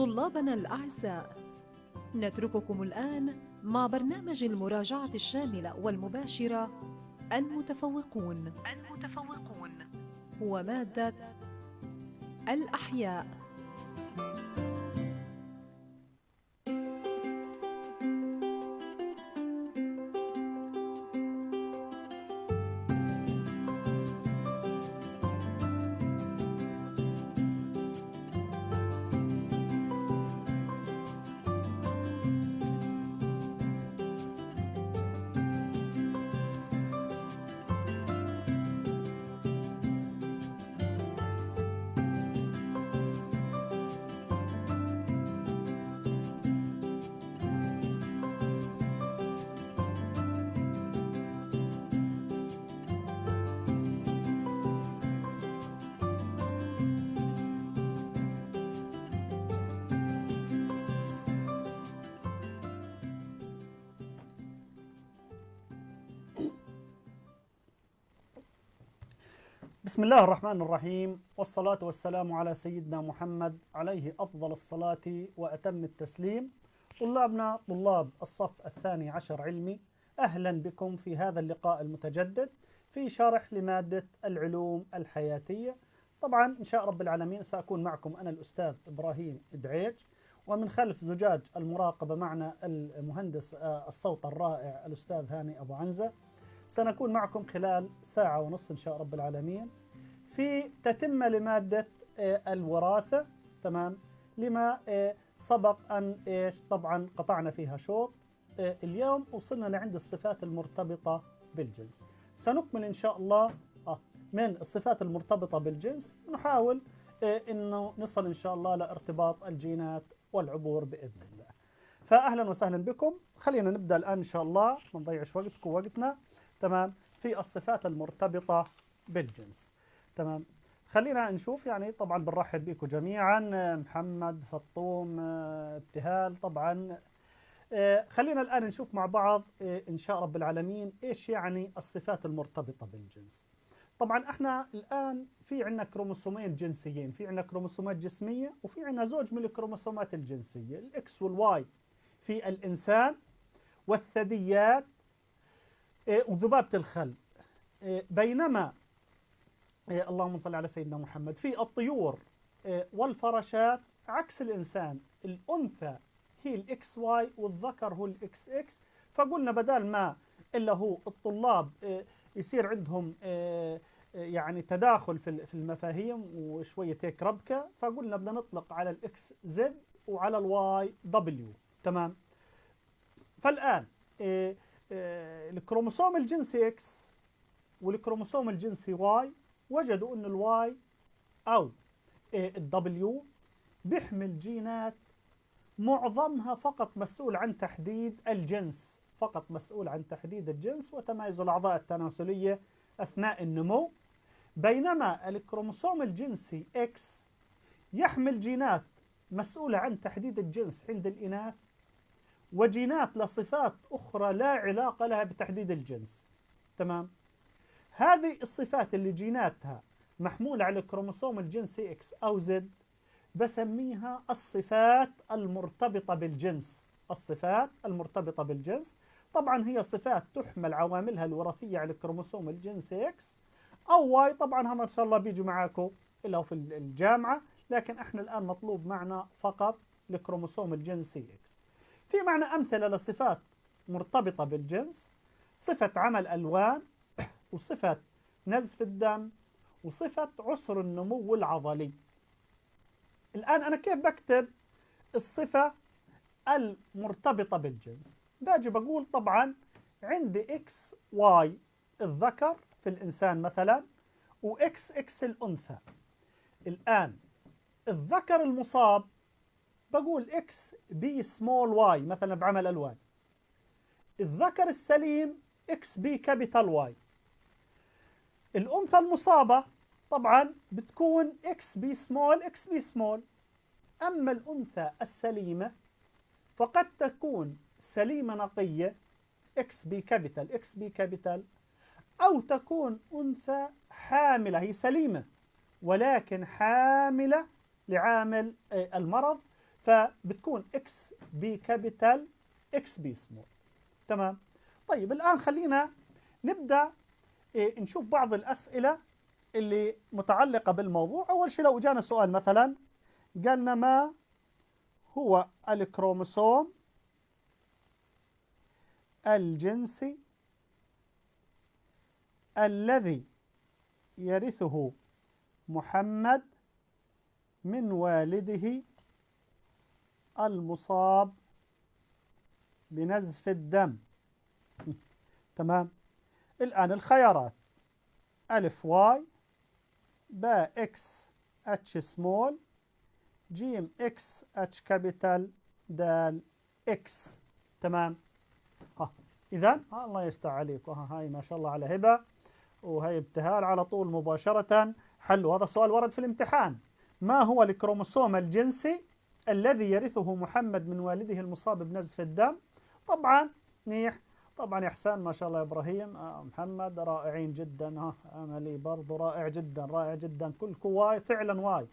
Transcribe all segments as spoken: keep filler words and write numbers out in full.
طلابنا الأعزاء، نترككم الآن مع برنامج المراجعة الشاملة والمباشرة، المتفوقون. المتفوقون. ومادة الأحياء. بسم الله الرحمن الرحيم، والصلاة والسلام على سيدنا محمد عليه أفضل الصلاة وأتم التسليم. طلابنا طلاب الصف الثاني عشر علمي، أهلًا بكم في هذا اللقاء المتجدد في شرح لمادة العلوم الحياتية. طبعًا إن شاء رب العالمين سأكون معكم أنا الأستاذ إبراهيم دعيج، ومن خلف زجاج المراقبة معنا المهندس، آه، الصوت الرائع الأستاذ هاني أبو عنزة. سنكون معكم خلال ساعة ونص إن شاء رب العالمين في تتمة لمادة، آه، الوراثة، تمام، لما، آه، سبق أن، إيش، طبعًا قطعنا فيها شوط. آه، اليوم وصلنا لعند الصفات المرتبطة بالجنس. سنكمل إن شاء الله، آه، من الصفات المرتبطة بالجنس، ونحاول، آه، إنه نصل إن شاء الله لارتباط الجينات والعبور بإذن الله. فأهلًا وسهلًا بكم. خلينا نبدأ الآن إن شاء الله، ما نضيعش وقتكم ووقتنا. تمام، في الصفات المرتبطة بالجنس. تمام. خلينا نشوف، يعني، طبعًا بنرحب بيكم جميعًا، آه، محمد، فطوم، آه، ابتهال، طبعًا. آه، خلينا الآن نشوف مع بعض، آه، إن شاء رب العالمين، إيش يعني الصفات المرتبطة بالجنس. طبعًا احنا الآن في عنا كروموسومين جنسيين، في عنا كروموسومات جسمية وفي عنا زوج من الكروموسومات الجنسية، الإكس والواي في الإنسان والثدييات، إيه، وذبابة الخل. إيه، بينما، إيه، اللهم صل على سيدنا محمد، في الطيور، إيه، والفراشات عكس الإنسان، الأنثى هي الإكس واي والذكر هو الإكس إكس. فقلنا بدال ما إلا هو الطلاب، إيه، يصير عندهم، إيه، إيه، يعني تداخل في ال-، في المفاهيم وشوية هيك ربكة، فقلنا بدنا نطلق على الإكس زد وعلى الواي دبليو. تمام. فالآن، إيه، إيه، الكروموسوم الجنسي إكس والكروموسوم الجنسي واي، وجدوا إن الواي أو، إيه، الدبليو بيحمل جينات معظمها فقط مسؤول عن تحديد الجنس، فقط مسؤول عن تحديد الجنس وتمايز الأعضاء التناسلية أثناء النمو، بينما الكروموسوم الجنسي إكس يحمل جينات مسؤولة عن تحديد الجنس عند الإناث، وجينات لصفات أخرى لا علاقة لها بتحديد الجنس. تمام؟ هذه الصفات اللي جيناتها محمولة على الكروموسوم الجنسي إكس أو زد بسميها الصفات المرتبطة بالجنس. الصفات المرتبطة بالجنس، طبعًا هي صفات تحمل عواملها الوراثية على الكروموسوم الجنسي إكس أو واي. طبعًا هم إن شاء الله بيجوا معاكم إلا في ال-، الجامعة، لكن إحنا الآن مطلوب معنا فقط الكروموسوم الجنسي إكس. في معنا أمثلة لصفات مرتبطة بالجنس، صفة عمى الألوان، وصفة نزف الدم، وصفة عسر النمو العضلي. الآن أنا كيف بكتب الصفة المرتبطة بالجنس؟ باجي بقول طبعًا عندي إكس واي الذكر في الإنسان مثلًا، وإكس إكس الأنثى. الآن الذكر المصاب بقول إكس بي سمول واي، مثلًا بعمى الألوان. الذكر السليم إكس بي كابيتال واي. الأنثى المصابة طبعًا بتكون إكس بي سمول، إكس بي سمول. أما الأنثى السليمة فقد تكون سليمة نقية، إكس بي كابيتال، إكس بي كابيتال، أو تكون أنثى حاملة، هي سليمة ولكن حاملة لعامل، آه، المرض، فبتكون X B capital، X B small. تمام. طيب، الآن خلينا نبدأ، إيه، نشوف بعض الأسئلة اللي متعلقة بالموضوع. أول شي لو إجانا سؤال مثلًا، قالنا: ما هو الكروموسوم الجنسي الذي يرثه محمد من والده المصاب بنزف الدم؟ تمام. الآن الخيارات: ألف واي، باء إكس اتش سمول، جيم إكس اتش كابيتال، دال إكس. تمام. ها، إذن، ها، الله يفتح عليك. ها، هاي ما شاء الله على هبة، وهاي ابتهال على طول مباشرة حلوا. هذا السؤال ورد في الامتحان: ما هو الكروموسوم الجنسي الذي يرثه محمد من والده المصاب بنزف الدم؟ طبعًا، منيح. طبعًا يا حسان، ما شاء الله يا إبراهيم، آه، محمد، رائعين جدًا. ها، أملي برضو رائع جدًا، رائع جدًا. كلكو واي، فعلًا واي.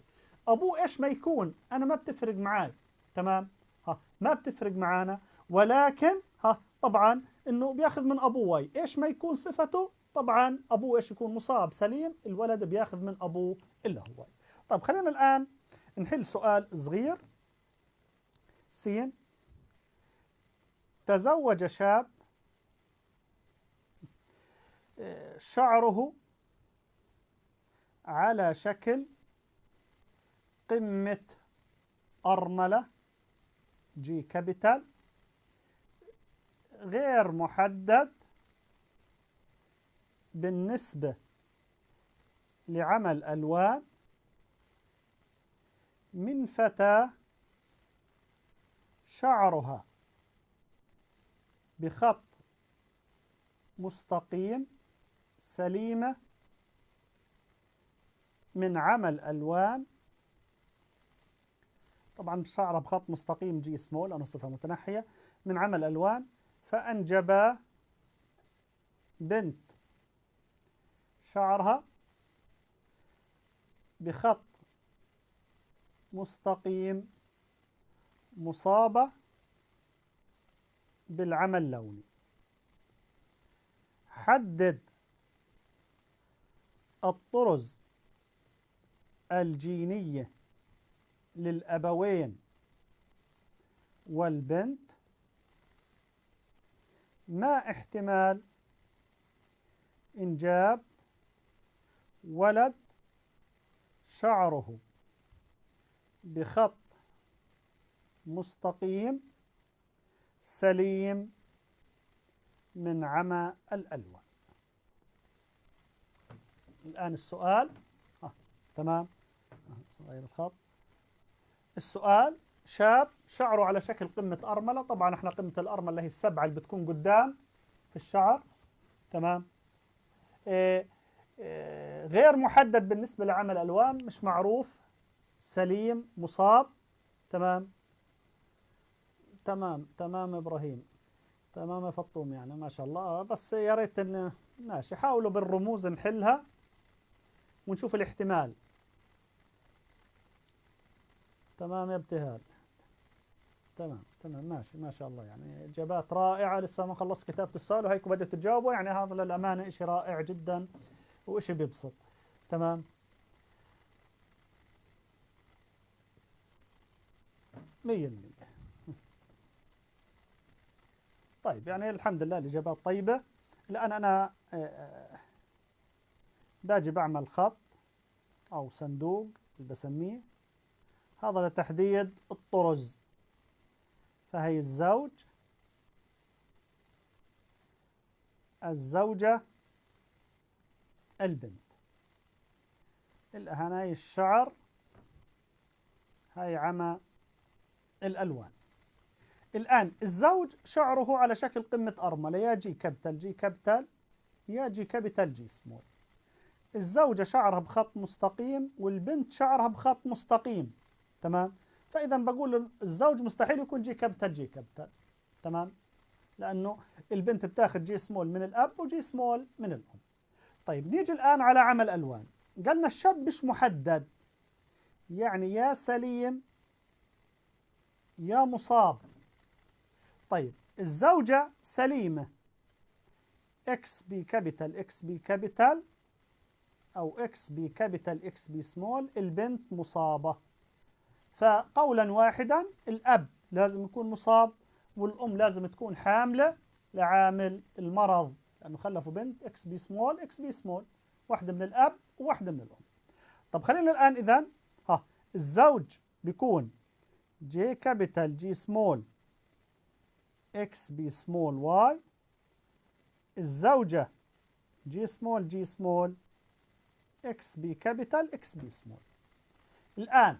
أبوه إيش ما يكون، أنا ما بتفرق معاي. تمام؟ ها، ما بتفرق معانا، ولكن، ها، طبعًا إنه بياخذ من أبوه واي. إيش ما يكون صفته، طبعًا أبوه إيش يكون مصاب سليم، الولد بياخذ من أبوه إلا هو واي. طيب، خلينا الآن نحل سؤال صغير. سين: تزوج شاب، آه، شعره على شكل قمة أرملة، جي كابيتال، غير محدد بالنسبة لعمى الألوان، من فتاة شعرها بخط مستقيم سليمة من عمى الألوان. طبعًا شعرها بخط مستقيم جي سمول، لأنه صفة متنحية، من عمى الألوان، فأنجبا بنت شعرها بخط مستقيم مصابة بالعمى اللوني. حدد الطرز الجينية للأبوين والبنت. ما احتمال إنجاب ولد شعره بخط مستقيم سليم من عمى الألوان؟ الآن السؤال، آه، تمام. آه، بس نغير الخط. السؤال: شاب شعره على شكل قمة أرملة. طبعًا احنا قمة الأرملة هي السبعة اللي بتكون قدام في الشعر. تمام. إيه، إيه، غير محدد بالنسبة لعمى الألوان، مش معروف. سليم، مصاب. تمام. تمام، تمام إبراهيم. تمام يا فطوم، يعني ما شاء الله. بس يا ريت إن، ماشي، حاولوا بالرموز نحلها ونشوف الاحتمال. تمام يا ابتهال. تمام، تمام، ماشي، ما شاء الله، يعني إجابات رائعة. لسه ما خلصت كتابة السؤال وهيكو بديتوا تجاوبوا، يعني هذا للأمانة إشي رائع جدًا وإشي بيبسط. تمام. مية المية. طيب، يعني الحمد لله الإجابات طيبة. الآن أنا، آه، آه، باجي بعمل خط أو صندوق اللي بسميه. هذا لتحديد الطرز. فهي الزوج، الزوجة، البنت. الآن هاي الشعر، هاي عمى الألوان. الآن الزوج شعره على شكل قمة أرملة، يا جي كابيتال، جي كابيتال، يا جي كابيتال، جي سمول. الزوجة شعرها بخط مستقيم والبنت شعرها بخط مستقيم. تمام؟ فإذا بقول الزوج مستحيل يكون جي كابيتال، جي كابيتال. تمام؟ لأنه البنت بتاخد جي سمول من الأب وجي سمول من الأم. طيب، نيجي الآن على عمى الألوان. قالنا الشاب مش محدد، يعني يا سليم يا مصاب. طيب، الزوجة سليمة. X B capital، X B capital، أو X B capital، X B small، البنت مصابة. فقولا واحدا، الأب لازم يكون مصاب، والأم لازم تكون حاملة لعامل المرض، لأنه خلفوا بنت X B small، X B small، واحدة من الأب وواحدة من الأم. طب خلينا الآن إذن، ها، الزوج بيكون J capital، G small، X B small، Y. الزوجة G small، G small، X B capital، X B small. الآن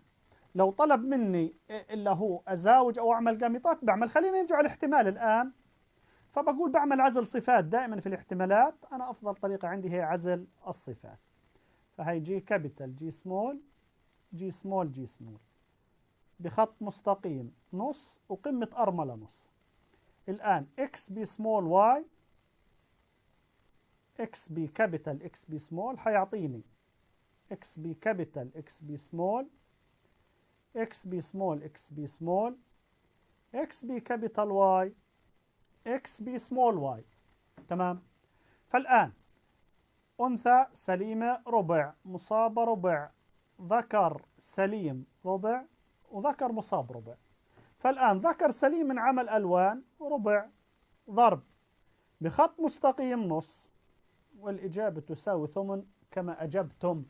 لو طلب مني إ-، إلا هو أزاوج أو أعمل قامطات، بعمل، خلينا نرجع الاحتمال الآن. فبقول بعمل عزل صفات دائما في الاحتمالات، أنا أفضل طريقة عندي هي عزل الصفات. فهي G capital، G small، G small، G small. بخط مستقيم نص وقمة أرملة نص. الآن X B small Y، X B capital، X B small حيعطيني X B capital، X B small، X B small، X B small، X B capital Y، X B small Y. تمام. فالآن أنثى سليمة ربع، مصابة ربع، ذكر سليم ربع، وذكر مصاب ربع. فالآن ذكر سليم انعمل ألوان ربع ضرب بخط مستقيم نص، والإجابة تساوي ثمن كما أجبتم.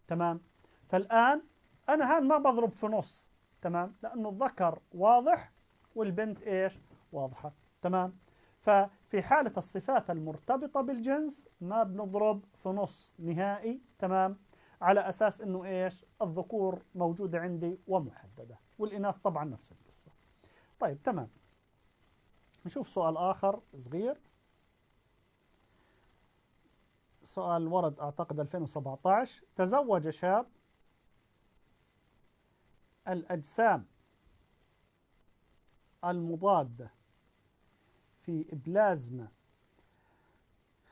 تمام. فالآن أنا هان ما بضرب في نص، تمام، لأنه الذكر واضح والبنت إيش؟ واضحة. تمام. ففي حالة الصفات المرتبطة بالجنس ما بنضرب في نص نهائي، تمام، على أساس إنه إيش؟ الذكور موجودة عندي ومحددة، والإناث طبعا نفس القصة. طيب، تمام. نشوف سؤال آخر صغير. سؤال ورد، أعتقد، ألفين وسبعتاش. تزوج شاب الأجسام المضادة في بلازما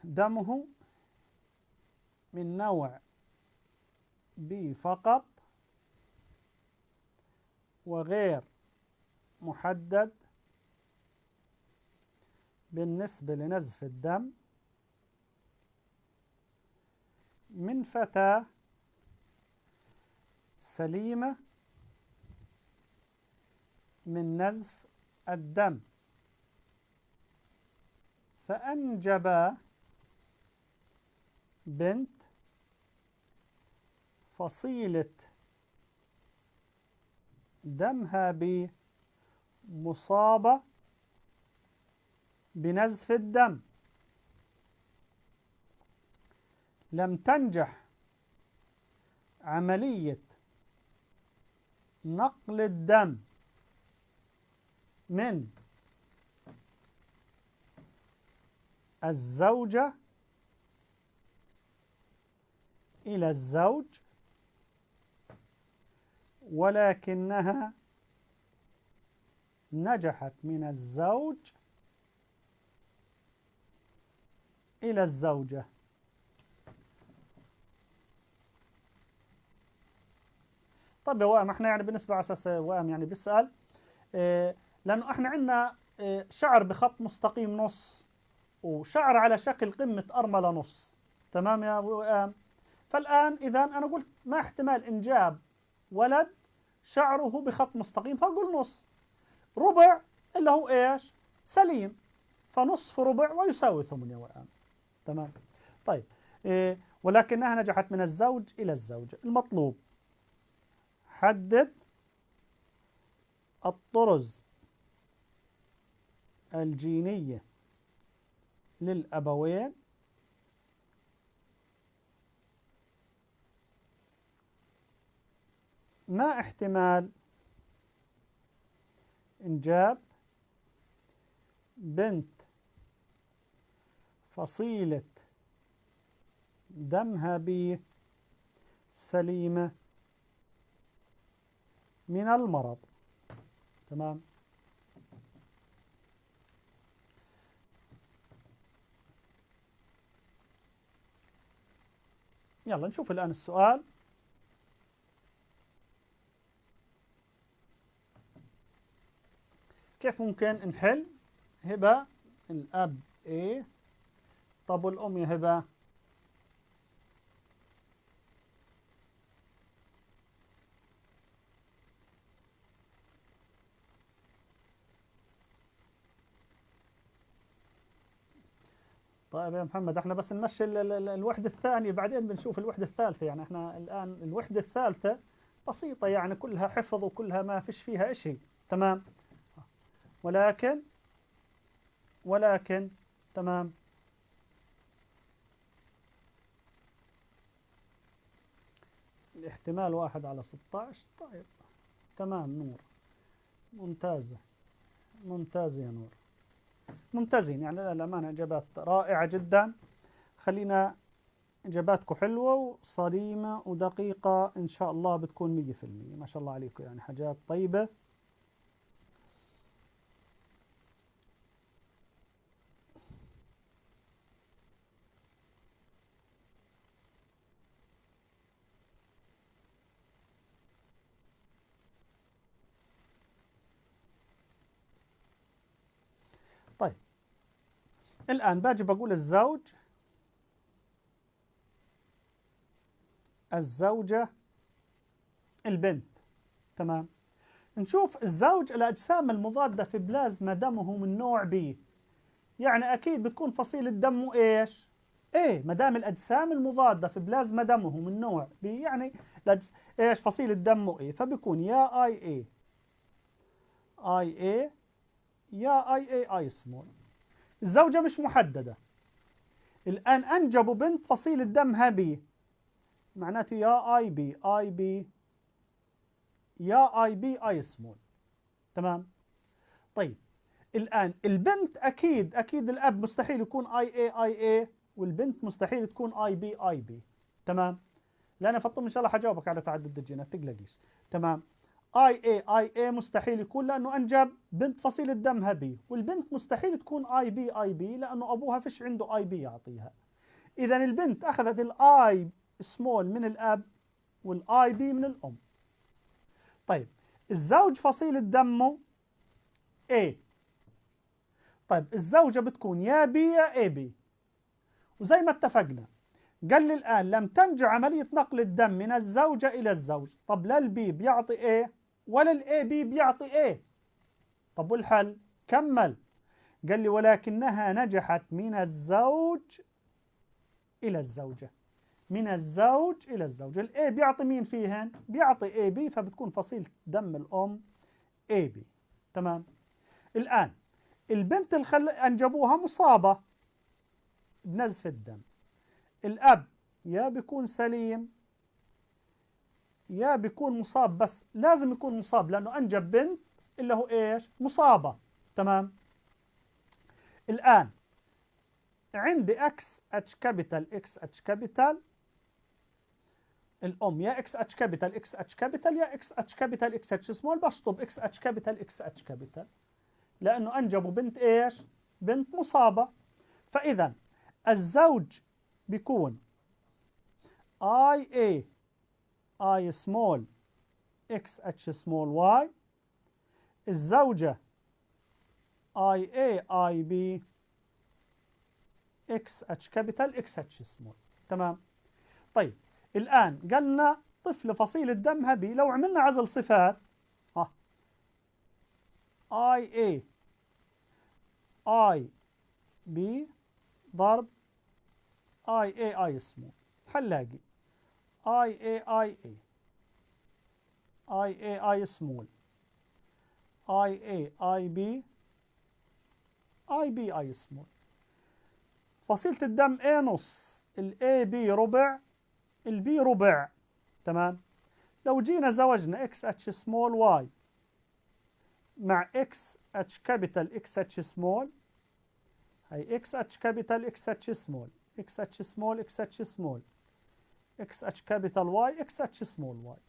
دمه من نوع B فقط، وغير محدد بالنسبة لنزف الدم، من فتاة سليمة من نزف الدم، فأنجب بنت فصيلة دمها B مصابة بنزف الدم، لم تنجح عملية نقل الدم من الزوجة إلى الزوج، ولكنها نجحت من الزوج إلى الزوجة. طب يا وئام، احنا يعني بالنسبة على أساس وئام يعني بيسأل، إيه، لأنه احنا عندنا، إيه، شعر بخط مستقيم نص، وشعر على شكل قمة أرملة نص. تمام يا وئام؟ فالآن إذا أنا قلت ما احتمال إنجاب ولد شعره بخط مستقيم، فأقول نص. ربع اللي هو إيش؟ سليم. فنصف ربع ويساوي ثمن يا وئام. تمام. طيب. إيه، ولكنها نجحت من الزوج إلى الزوج. المطلوب، حدد الطرز الجينية للأبوين. ما احتمال إنجاب بنت فصيلة دمها B سليمة من المرض؟ تمام. يلا نشوف الآن السؤال. كيف ممكن نحل؟ هبة، الأب A، طب والأم يا هبة؟ طيب يا محمد، احنا بس نمشي ال-، ال-، ال-، الوحدة الثانية، بعدين بنشوف الوحدة الثالثة. يعني احنا الآن الوحدة الثالثة بسيطة، يعني كلها حفظ وكلها ما فيش فيها إشي. تمام. ولكن، ولكن، تمام. الاحتمال واحد على ستاش. طيب، تمام نور، ممتازة، ممتازة يا نور، ممتازين. يعني لا، للأمانة إجابات رائعة جدًا. خلينا إجاباتكم حلوة وصريمة ودقيقة، إن شاء الله بتكون مية في المية. ما شاء الله عليكم، يعني حاجات طيبة. طيب، الآن باجي بقول الزوج، الزوجة، البنت. تمام. نشوف الزوج، الأجسام المضادة في بلازما دمه من نوع B. يعني أكيد بتكون فصيلة دمه إيش؟ A. ما دام الأجسام المضادة في بلازما دمه من نوع B، يعني الأجس-، إيش فصيلة دمه A، فبيكون يا I A، I A، يا I A I small. الزوجة مش محددة. الآن أنجبوا بنت فصيلة دمها B، معناته يا I B، I B، يا I B I small. تمام؟ طيب، الآن البنت أكيد، أكيد الأب مستحيل يكون I A I A، والبنت مستحيل تكون I B I B. تمام؟ لا، أنا فطوم إن شاء الله حجاوبك على تعدد الجينات، تقلقيش. تمام؟ I A I A مستحيل يكون، لأنه أنجب بنت فصيلة دمها B، والبنت مستحيل تكون I B I B، لأنه أبوها فيش عنده I B يعطيها. إذن البنت أخذت ال I small من الأب، وال I B من الأم. طيب، الزوج فصيلة دمه A. طيب، الزوجة بتكون يا B يا A B. وزي ما اتفقنا، قال لي الآن لم تنجح عملية نقل الدم من الزوجة إلى الزوج. طب لا ال B بيعطي A ولا ال A B بيعطي A. طب والحل؟ كمل. قال لي: "ولكنها نجحت من الزوج إلى الزوجة". من الزوج إلى الزوجة. ال A بيعطي مين فيهن؟ بيعطي A B، فبتكون فصيلة دم الأم A B. تمام. الآن البنت الخل أنجبوها مصابة بنزف الدم. الأب يا بيكون سليم يا بيكون مصاب، بس لازم يكون مصاب لأنه أنجب بنت اللي هو إيش؟ مصابة. تمام. الآن عندي X H capital، X H capital، الأم يا X H capital، X H capital، يا X H capital، X H small، بشطب X H capital، X H capital، لأنه أنجبوا بنت إيش؟ بنت مصابة. فإذا الزوج بيكون I A I small، X H small Y. الزوجة I A I B، X H capital، X H small. تمام. طيب، الآن قالنا طفلة فصيلة دمها B. لو عملنا عزل صفات، ها، I A I B ضرب I A I small. حنلاقي I A I A، I A I small، I A I B، I B I small. فصيلة الدم A نص، ال A B ربع، ال B ربع. تمام. لو جينا زوجنا X H small Y مع X H capital، X H small، هاي X H capital، X H small، X H small، X H small، X H capital Y، X H small Y.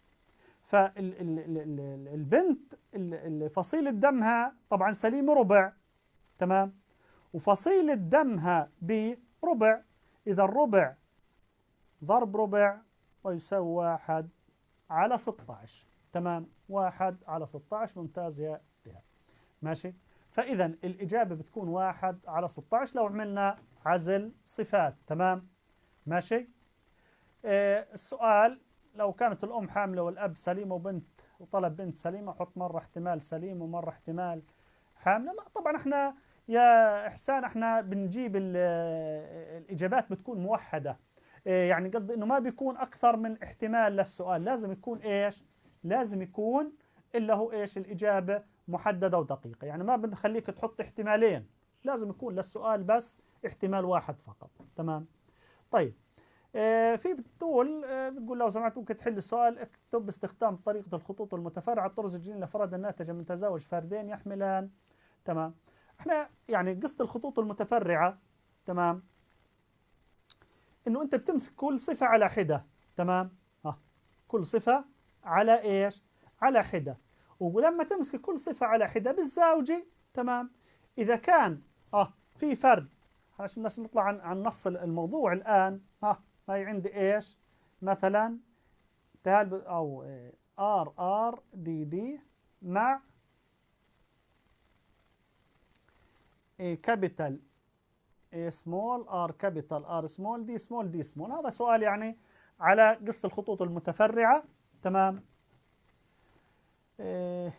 فال-، ال-، ال-، ال-، ال-، البنت ال-، ال-، فصيلة دمها طبعًا سليم ربع، تمام؟ وفصيلة دمها B ربع، إذا الربع ضرب ربع ويساوي واحد على ستاش. تمام، واحد على ستاش. ممتاز يا دهاء. ماشي؟ فإذا الإجابة بتكون واحد على ستعش لو عملنا عزل صفات. تمام؟ ماشي؟ آه، السؤال: لو كانت الأم حاملة والأب سليم وبنت، وطلب بنت سليمة، حط مرة احتمال سليم ومرة احتمال حاملة. لا، طبعًا احنا يا إحسان، احنا بنجيب ال-، الإجابات بتكون موحدة. إيه، يعني قصدي إنه ما بيكون أكثر من احتمال للسؤال، لازم يكون إيش؟ لازم يكون اللي هو إيش؟ الإجابة محددة ودقيقة، يعني ما بنخليك تحط احتمالين، لازم يكون للسؤال بس احتمال واحد فقط. تمام؟ طيب، آه، في بتقول، آه، بتقول: لو سمحت ممكن تحل السؤال، اكتب باستخدام طريقة الخطوط المتفرعة طرز الجنين الأفراد الناتجة من تزاوج فردين يحملان. تمام؟ احنا يعني قصة الخطوط المتفرعة، تمام، إنه أنت بتمسك كل صفة على حدة، تمام؟ ها، كل صفة على إيش؟ على حدة. ولما تمسك كل صفة على حدة بالزاوجة، تمام؟ إذا كان، آه، في فرد، خلينا بس نطلع عن، عن نص ال-، الموضوع الآن. ها، هاي عندي إيش؟ مثلًا، تعال ب-، أو، إيه، R R D D مع، إيه، capital A small، R capital، R small، D small، D small. هذا سؤال يعني على قصة الخطوط المتفرعة. تمام. إيه،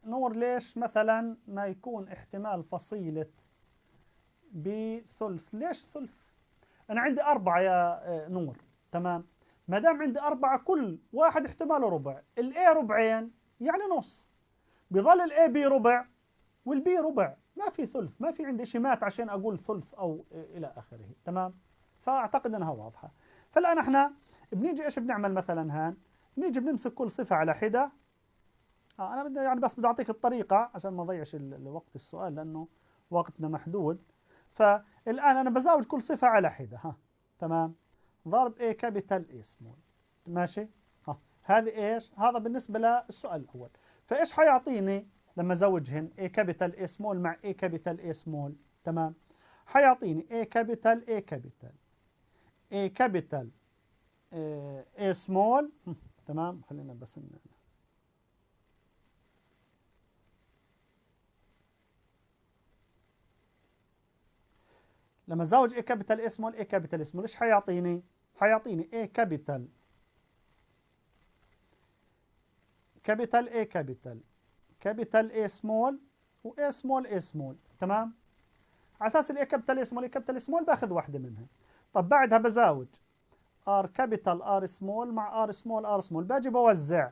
نور، ليش مثلًا ما يكون احتمال فصيلة B ثلث؟ ليش ثلث؟ أنا عندي أربعة يا، إيه، نور. تمام. ما دام عندي أربعة، كل واحد احتماله ربع. ال A ربعين، يعني نص. بيظل ال A B ربع، وال B ربع، ما في ثلث، ما في عندي شي مات عشان أقول ثلث أو إلى آخره، تمام؟ فأعتقد إنها واضحة. فالآن إحنا بنيجي إيش بنعمل مثلًا هان؟ بنيجي بنمسك كل صفة على حدة. آه، أنا بدي، يعني، بس بدي أعطيك الطريقة عشان ما أضيعش ال-، الوقت السؤال، لأنه وقتنا محدود. فالآن أنا بزاوج كل صفة على حدة، ها. تمام. ضرب A capital A small. ماشي؟ ها، هذه إيش؟ هذا بالنسبة للسؤال الأول. فإيش حيعطيني لما أزوجهن A capital A small مع A capital A small؟ تمام. حيعطيني A capital، A capital، A capital، آه، A small. هم، تمام. خلينا بس ن-، لما أزوج A capital A small، A capital A small، إيش حيعطيني؟ حيعطيني A capital، capital A capital، capital A small، و A small، A small. تمام؟ على أساس ال A capital A small، A capital A small، باخذ واحدة منها. طب بعدها بزاوج R capital R small مع R small R small، باجي بوزع.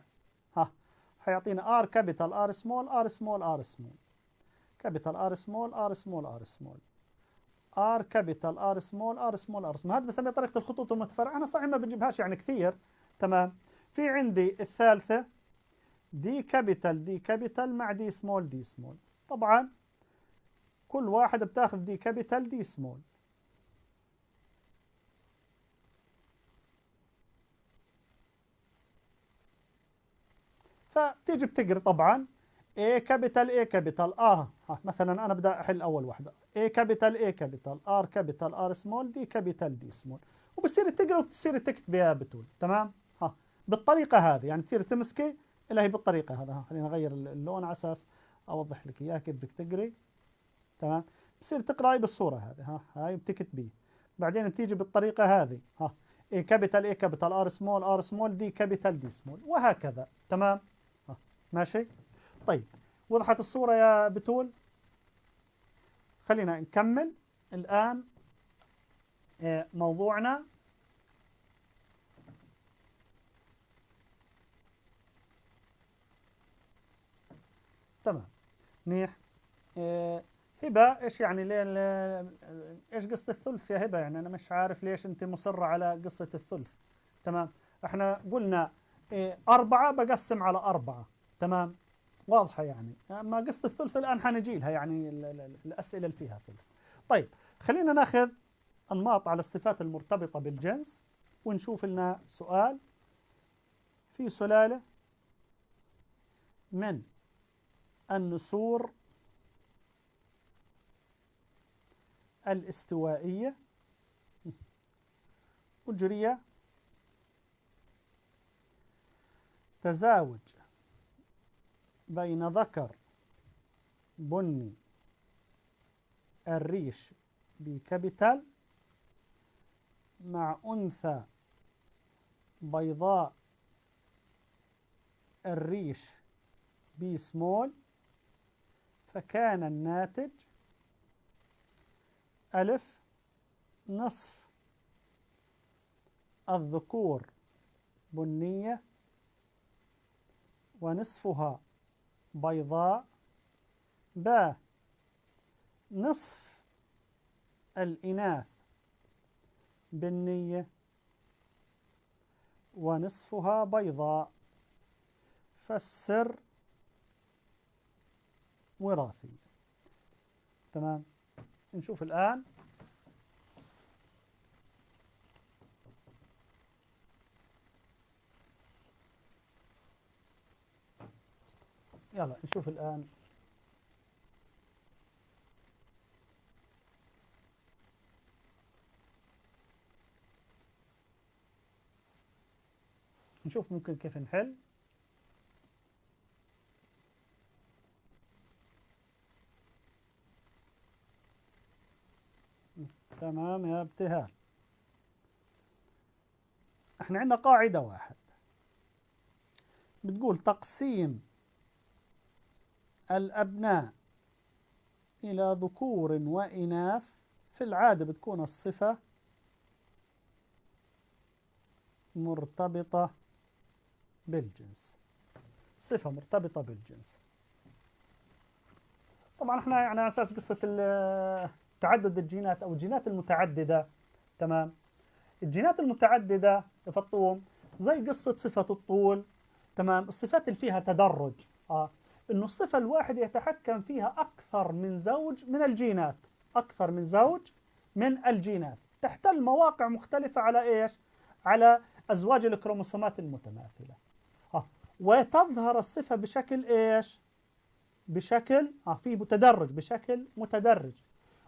ها، حيعطينا R capital R small، R small، R small، capital R small، R small، R small، R capital R small، R small، R small. هذه بنسميها طريقة الخطوط المتفرعة. أنا صحيح ما بنجيبهاش يعني كثير، تمام. في عندي الثالثة، D capital، D capital مع D small، D small. طبعًا كل واحد بتاخذ D capital، D small. فتيجي بتقري طبعًا A capital، A capital، آه، ها، مثلًا أنا بدي أحل أول وحدة. A capital، A capital، R capital، R small، D capital، D small. وبتصيري تقري وبتصيري تكتبي يا بتول. تمام؟ ها، بالطريقة هذه، يعني تصيري تمسكي، إلا هي بالطريقة هذه. ها، خليني أغير ال-، اللون على أساس أوضح لك إياه كيف بدك تقري. تمام؟ بصير تقراي بالصورة هذه، ها، هاي بتكتبيه. بعدين بتيجي بالطريقة هذه، ها، A capital، A capital، R small، R small، D capital، D small، وهكذا. تمام؟ ها، ماشي؟ طيب، وضحت الصورة يا بتول؟ خلينا نكمل الآن، آه، موضوعنا. تمام. منيح. آه، هبة، إيش يعني ليه ال-، إيش قصة الثلث يا هبة؟ يعني أنا مش عارف ليش أنت مصرة على قصة الثلث. تمام. إحنا قلنا، آه، أربعة بقسم على أربعة. تمام. واضحة يعني. أما قصة الثلث الآن حنجي لها، يعني ال-، ال-، ال-، الأسئلة اللي فيها ثلث. طيب، خلينا ناخذ أنماط على الصفات المرتبطة بالجنس، ونشوف لنا سؤال في سلالة من النسور الاستوائية أجري تزاوج بين ذكر بني، الريش ب capital، مع أنثى بيضاء، الريش ب small، فكان الناتج: ألف، نصف الذكور بنية ونصفها بيضاء، ب، نصف الإناث بنية ونصفها بيضاء، فالسر وراثي. تمام. نشوف الآن. يلا نشوف الآن. نشوف ممكن كيف نحل. تمام يا ابتهال. احنا عندنا قاعدة واحد بتقول: تقسيم الأبناء إلى ذكور وإناث في العادة بتكون الصفة مرتبطة بالجنس. صفة مرتبطة بالجنس. طبعًا احنا يعني على أساس قصة ال-، تعدد الجينات أو الجينات المتعددة، تمام؟ الجينات المتعددة يا فطوم زي قصة صفة الطول، تمام؟ الصفات اللي فيها تدرج، آه، إنه الصفة الواحدة يتحكم فيها أكثر من زوج من الجينات، أكثر من زوج من الجينات، تحتل مواقع مختلفة على إيش؟ على أزواج الكروموسومات المتماثلة. آه، وتظهر الصفة بشكل إيش؟ بشكل، آه، في متدرج، بشكل متدرج.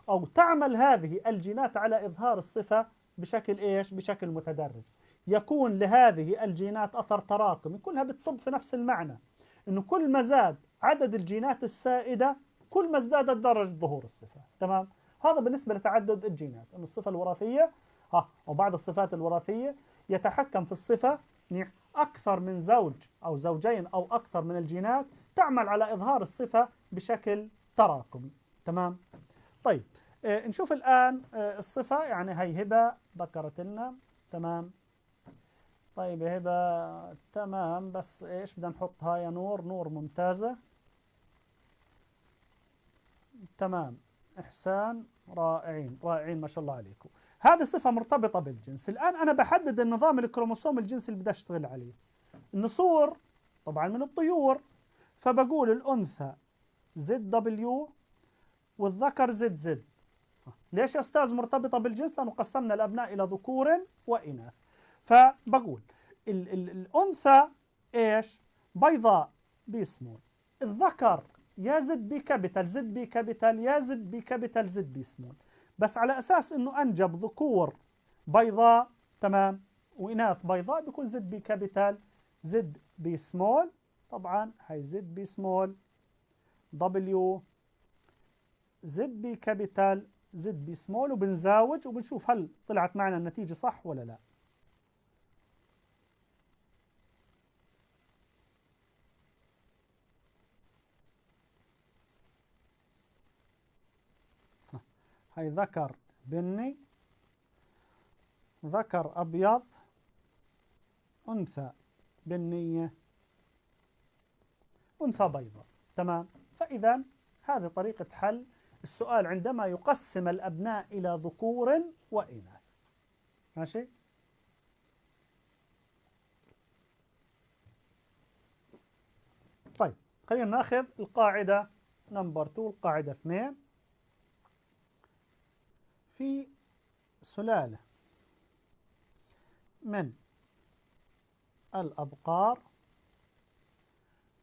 أو تعمل هذه الجينات على إظهار الصفة بشكل إيش؟ بشكل متدرج. يكون لهذه الجينات أثر تراكمي، كلها بتصب في نفس المعنى، إنه كل ما زاد عدد الجينات السائدة، كل ما ازدادت درجة ظهور الصفة. تمام؟ هذا بالنسبة لتعدد الجينات، إنه الصفة الوراثية، ها، أو بعض الصفات الوراثية يتحكم في الصفة، يعني، أكثر من زوج أو زوجين أو أكثر من الجينات تعمل على إظهار الصفة بشكل تراكمي. تمام؟ طيب، آه، نشوف الآن، آه، الصفة، يعني، هاي هبة ذكرت لنا. تمام؟ طيب يا هبة، تمام، بس إيش بدنا نحط هاي يا نور؟ نور ممتازة. تمام. إحسان، رائعين، رائعين، ما شاء الله عليكم. هذه صفة مرتبطة بالجنس. الآن أنا بحدد النظام الكروموسوم الجنسي اللي بدي أشتغل عليه. النسور طبعًا من الطيور، فبقول الأنثى Z W والذكر Z Z. ليش يا أستاذ مرتبطة بالجنس؟ لأنه قسمنا الأبناء إلى ذكور وإناث. فبقول ال-، ال-، الأنثى إيش؟ بيضاء، B small. الذكر يا Z B capital، Z B capital، يا Z B capital، Z B small. بس على أساس إنه أنجب ذكور بيضاء، تمام، وإناث بيضاء، بيكون Z B capital، Z B small. طبعًا هاي Z B small، W، Z B capital، Z B small، وبنزاوج وبنشوف هل طلعت معنا النتيجة صح ولا لا. هاي ذكر بني، ذكر أبيض، أنثى بنية، أنثى بيضاء. تمام؟ فإذا هذه طريقة حل السؤال عندما يقسم الأبناء إلى ذكور وإناث. ماشي؟ طيب، خلينا ناخذ القاعدة number two، القاعدة اثنين. في سلالة من الأبقار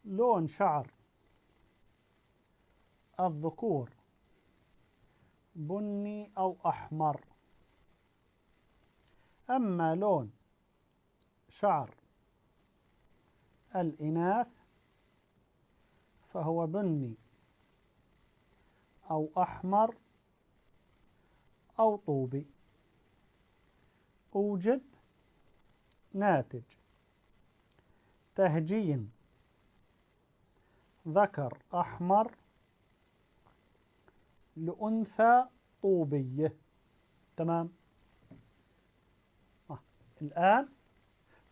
لون شعر الذكور بني أو أحمر، أما لون شعر الإناث فهو بني أو أحمر أو طوبي. أوجد ناتج تهجين ذكر أحمر لأنثى طوبية. تمام. آه. الآن،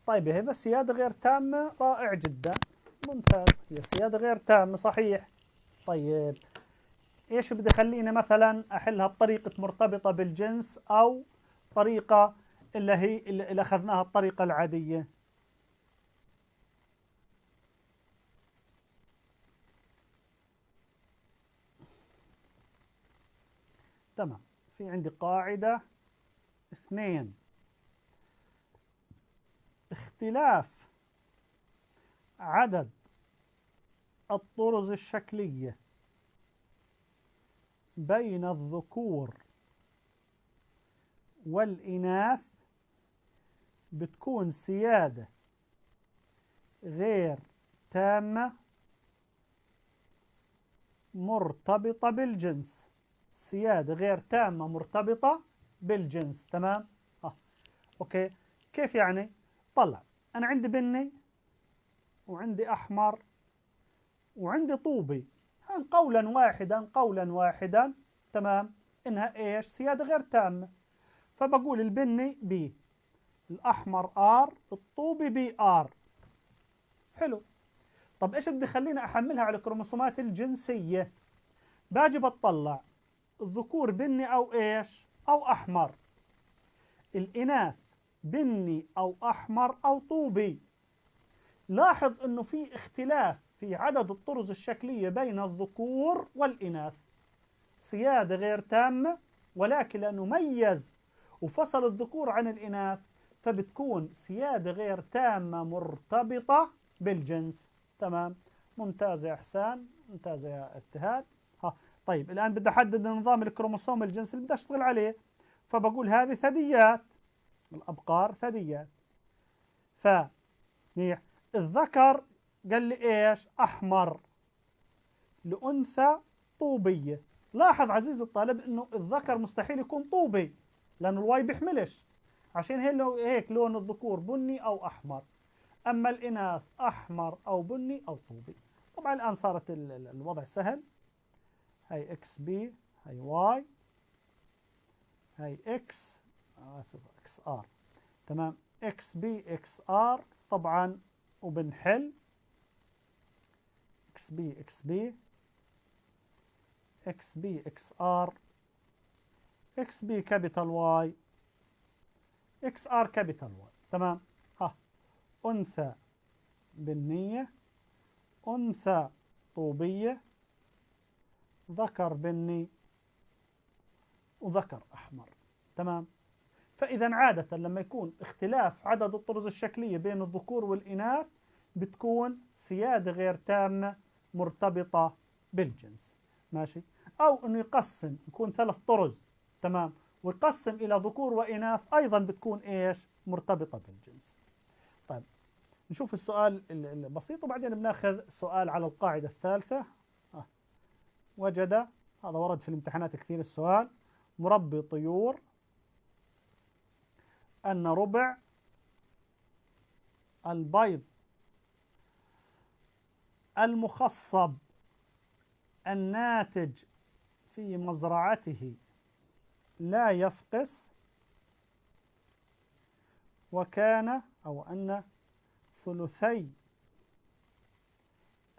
طيب، هي بس سيادة غير تامة، رائع جدًا، ممتاز، هي سيادة غير تامة، صحيح. طيب، إيش بدي خليني مثلًا أحلها بطريقة مرتبطة بالجنس أو طريقة اللي هي، اللي اللي أخذناها الطريقة العادية؟ تمام. في عندي قاعدة اثنين، اختلاف عدد الطرز الشكلية بين الذكور والإناث بتكون سيادة غير تامة مرتبطة بالجنس. سيادة غير تامة مرتبطة بالجنس. تمام؟ آه. أوكي. كيف يعني؟ طلع، أنا عندي بني وعندي أحمر وعندي طوبي. هان قولا واحدا، قولا واحدا. تمام؟ إنها إيش؟ سيادة غير تامة. فبقول البني بي، الأحمر آر، الطوبي بي آر. حلو. طب إيش بدي خليني أحملها على الكروموسومات الجنسية؟ باجي بطلع الذكور بني أو إيش؟ أو أحمر. الإناث بني أو أحمر أو طوبي. لاحظ إنه في اختلاف في عدد الطرز الشكلية بين الذكور والإناث. سيادة غير تامة، ولكن لأنه ميز وفصل الذكور عن الإناث، فبتكون سيادة غير تامة مرتبطة بالجنس. تمام. ممتاز يا إحسان، ممتاز يا ابتهال. ها، طيب، الآن بدي أحدد النظام الكروموسوم الجنسي اللي بدي أشتغل عليه. فبقول هذه ثديات، الأبقار ثديات. ف، منيح. الذكر قال لي إيش؟ أحمر. لأنثى طوبية. لاحظ عزيزي الطالب إنه الذكر مستحيل يكون طوبي، لأنه الواي بيحملش. عشان هي لو-، هيك لون الذكور بني أو أحمر، أما الإناث أحمر أو بني أو طوبي. طبعًا الآن صارت ال-، ال-، الوضع سهل. هاي إكس بي، هاي واي، هاي إكس، آسف، إكس آر. تمام، إكس بي، إكس آر، طبعًا، وبنحل. إكس بي، إكس بي، إكس بي، إكس آر، إكس بي كابيتال واي، إكس آر كابيتال واي. تمام. ها، أنثى بنية، أنثى طوبية، ذكر بني، وذكر أحمر. تمام؟ فإذا عادة لما يكون اختلاف عدد الطرز الشكلية بين الذكور والإناث، بتكون سيادة غير تامة مرتبطة بالجنس. ماشي؟ أو إنه يقسم، يكون ثلاث طرز، تمام؟ ويقسم إلى ذكور وإناث، أيضًا بتكون إيش؟ مرتبطة بالجنس. طيب، نشوف السؤال ال-، البسيط، وبعدين بناخذ سؤال على القاعدة الثالثة. آه. وجد، هذا ورد في الامتحانات كثير السؤال، مربي طيور أن ربع البيض المخصب الناتج في مزرعته لا يفقس، وكان، أو أن ثلثي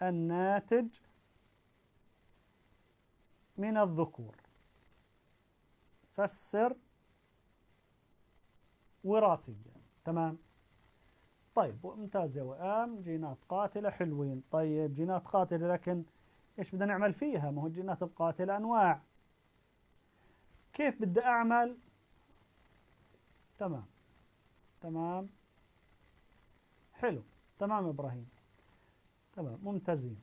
الناتج من الذكور. فسر وراثيًا. تمام. طيب، ممتاز يا وئام، جينات قاتلة حلوين. طيب، جينات قاتلة، لكن إيش بدنا نعمل فيها؟ ما هو الجينات القاتلة أنواع. كيف بدي أعمل؟ تمام. تمام. حلو. تمام إبراهيم. تمام، ممتازين.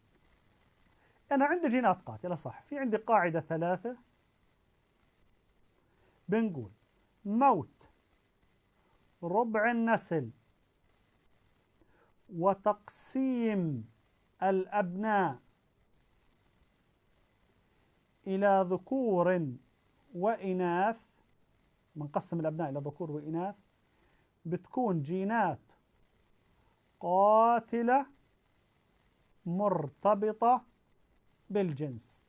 أنا عندي جينات قاتلة، صح. في عندي قاعدة ثلاثة. بنقول موت ربع النسل وتقسيم الأبناء إلى ذكور وإناث، بنقسم الأبناء إلى ذكور وإناث، بتكون جينات قاتلة مرتبطة بالجنس.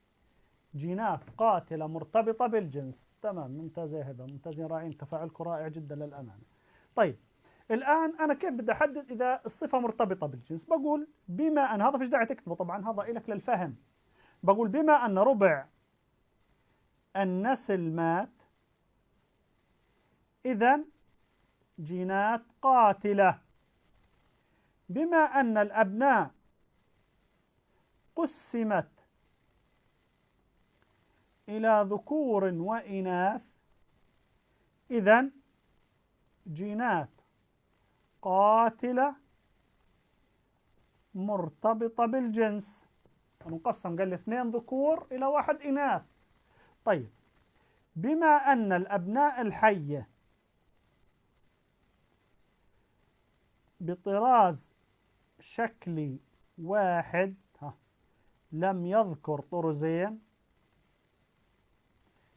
جينات قاتلة مرتبطة بالجنس. تمام، ممتاز يا هبة، ممتازين، رائعين، تفاعلكم رائع جدًا للأمانة. طيب، الآن أنا كيف بدي أحدد إذا الصفة مرتبطة بالجنس؟ بقول بما أن، هذا فيش داعي تكتبه طبعًا، هذا إلك للفهم. بقول بما أن ربع النسل مات، إذن جينات قاتلة. بما أن الأبناء قسمت إلى ذكور وإناث، إذن جينات قاتلة مرتبطة بالجنس. نقسم، قال لي اثنين ذكور إلى واحد إناث. طيب، بما أن الأبناء الحية بطراز شكلي واحد، ها، لم يذكر طرزين،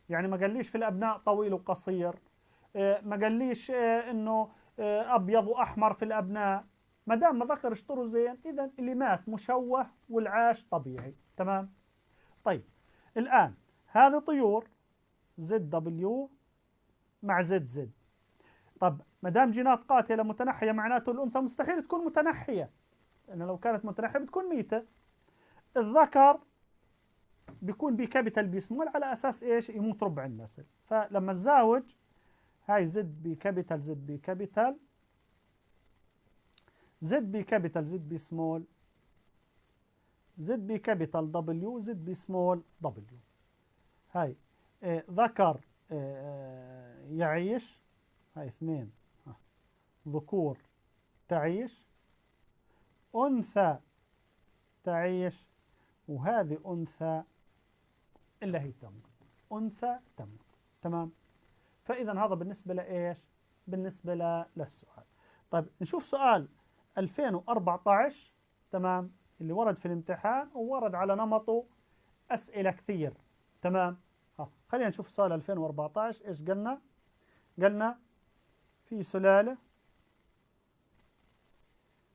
يعني ما قاليش في الأبناء طويل وقصير، آه، ما قاليش، آه، إنه، آه، أبيض وأحمر في الأبناء. ما دام ما ذكرش طرزين، إذن اللي مات مشوه والعاش طبيعي. تمام؟ طيب، الآن هذه طيور زد دبليو مع زد زد. طب، ما دام جينات قاتلة متنحية، معناته الأنثى مستحيل تكون متنحية، لأن لو كانت متنحية بتكون ميتة. الذكر بيكون بي كابيتال بي سمول، على أساس إيش؟ يموت ربع النسل. فلما تزاوج، هاي زد بي كابيتال، زد بي كابيتال، زد بي كابيتال، زد بي سمول، زد بي كابيتال دبليو، زد بي سمول دبليو. هاي، آه، ذكر، آه، آه، يعيش، هاي اثنين، ها، ذكور تعيش، أنثى تعيش، وهذه أنثى اللي هي تموت، أنثى تموت. تمام؟ فإذا هذا بالنسبة لإيش؟ بالنسبة ل-، للسؤال. طيب، نشوف سؤال ألفين وأربعتاش، تمام، اللي ورد في الامتحان وورد على نمطه أسئلة كثير. تمام؟ ها، خلينا نشوف سؤال ألفين وأربعتاش، إيش قالنا؟ قالنا: في سلالة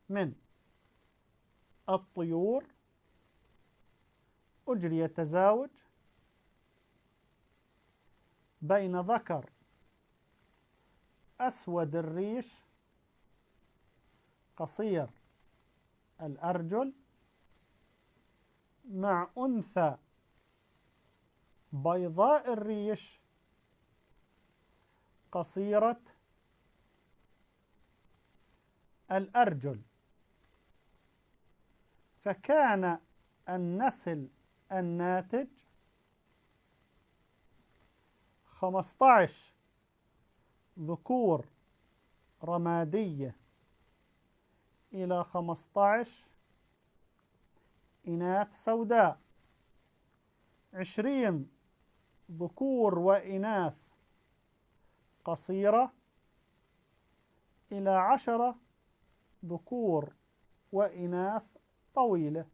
من الطيور أجري تزاوج بين ذكر أسود الريش قصير الأرجل مع أنثى بيضاء الريش قصيرة الأرجل، فكان النسل الناتج خمستاش ذكور رمادية إلى خمستاش إناث سوداء، عشرين ذكور وإناث قصيرة إلى عشرة ذكور وإناث طويلة.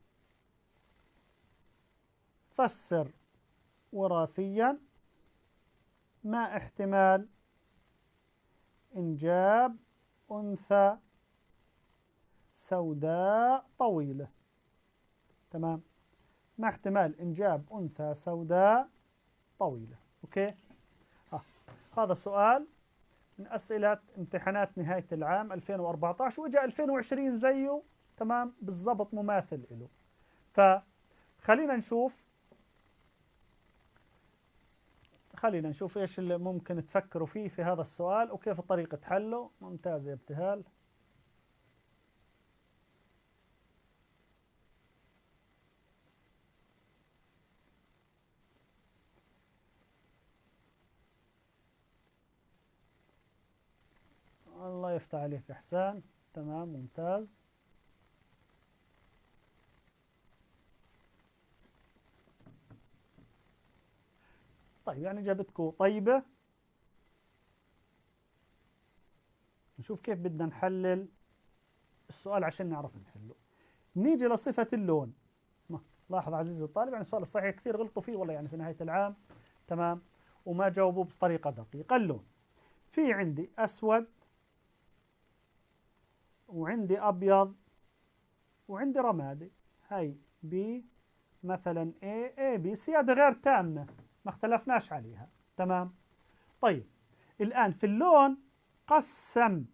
فسر وراثيا ما احتمال إنجاب أنثى سوداء طويلة. تمام. ما احتمال إنجاب أنثى سوداء طويلة؟ أوكي. ها. هذا السؤال من أسئلة امتحانات نهاية العام ألفين وأربعتاش، وإجا ألفين وعشرين زيه، تمام، بالضبط مماثل إله. فخلينا نشوف، خلينا نشوف إيش اللي ممكن تفكروا فيه في هذا السؤال وكيف طريقة حله. ممتاز يا ابتهال. الله يفتح عليك إحسان. تمام، ممتاز. طيب، يعني إجابتكو طيبة. نشوف كيف بدنا نحلل السؤال عشان نعرف نحله. نيجي لصفة اللون. ما. لاحظ عزيزي الطالب، يعني السؤال الصحيح كثير غلطوا فيه والله، يعني في نهاية العام. تمام. وما جاوبوه بطريقة دقيقة. اللون، في عندي أسود، وعندي أبيض، وعندي رمادي. هاي B، مثلًا A، A B، سيادة غير تامة، ما اختلفناش عليها. تمام. طيب، الآن في اللون قسم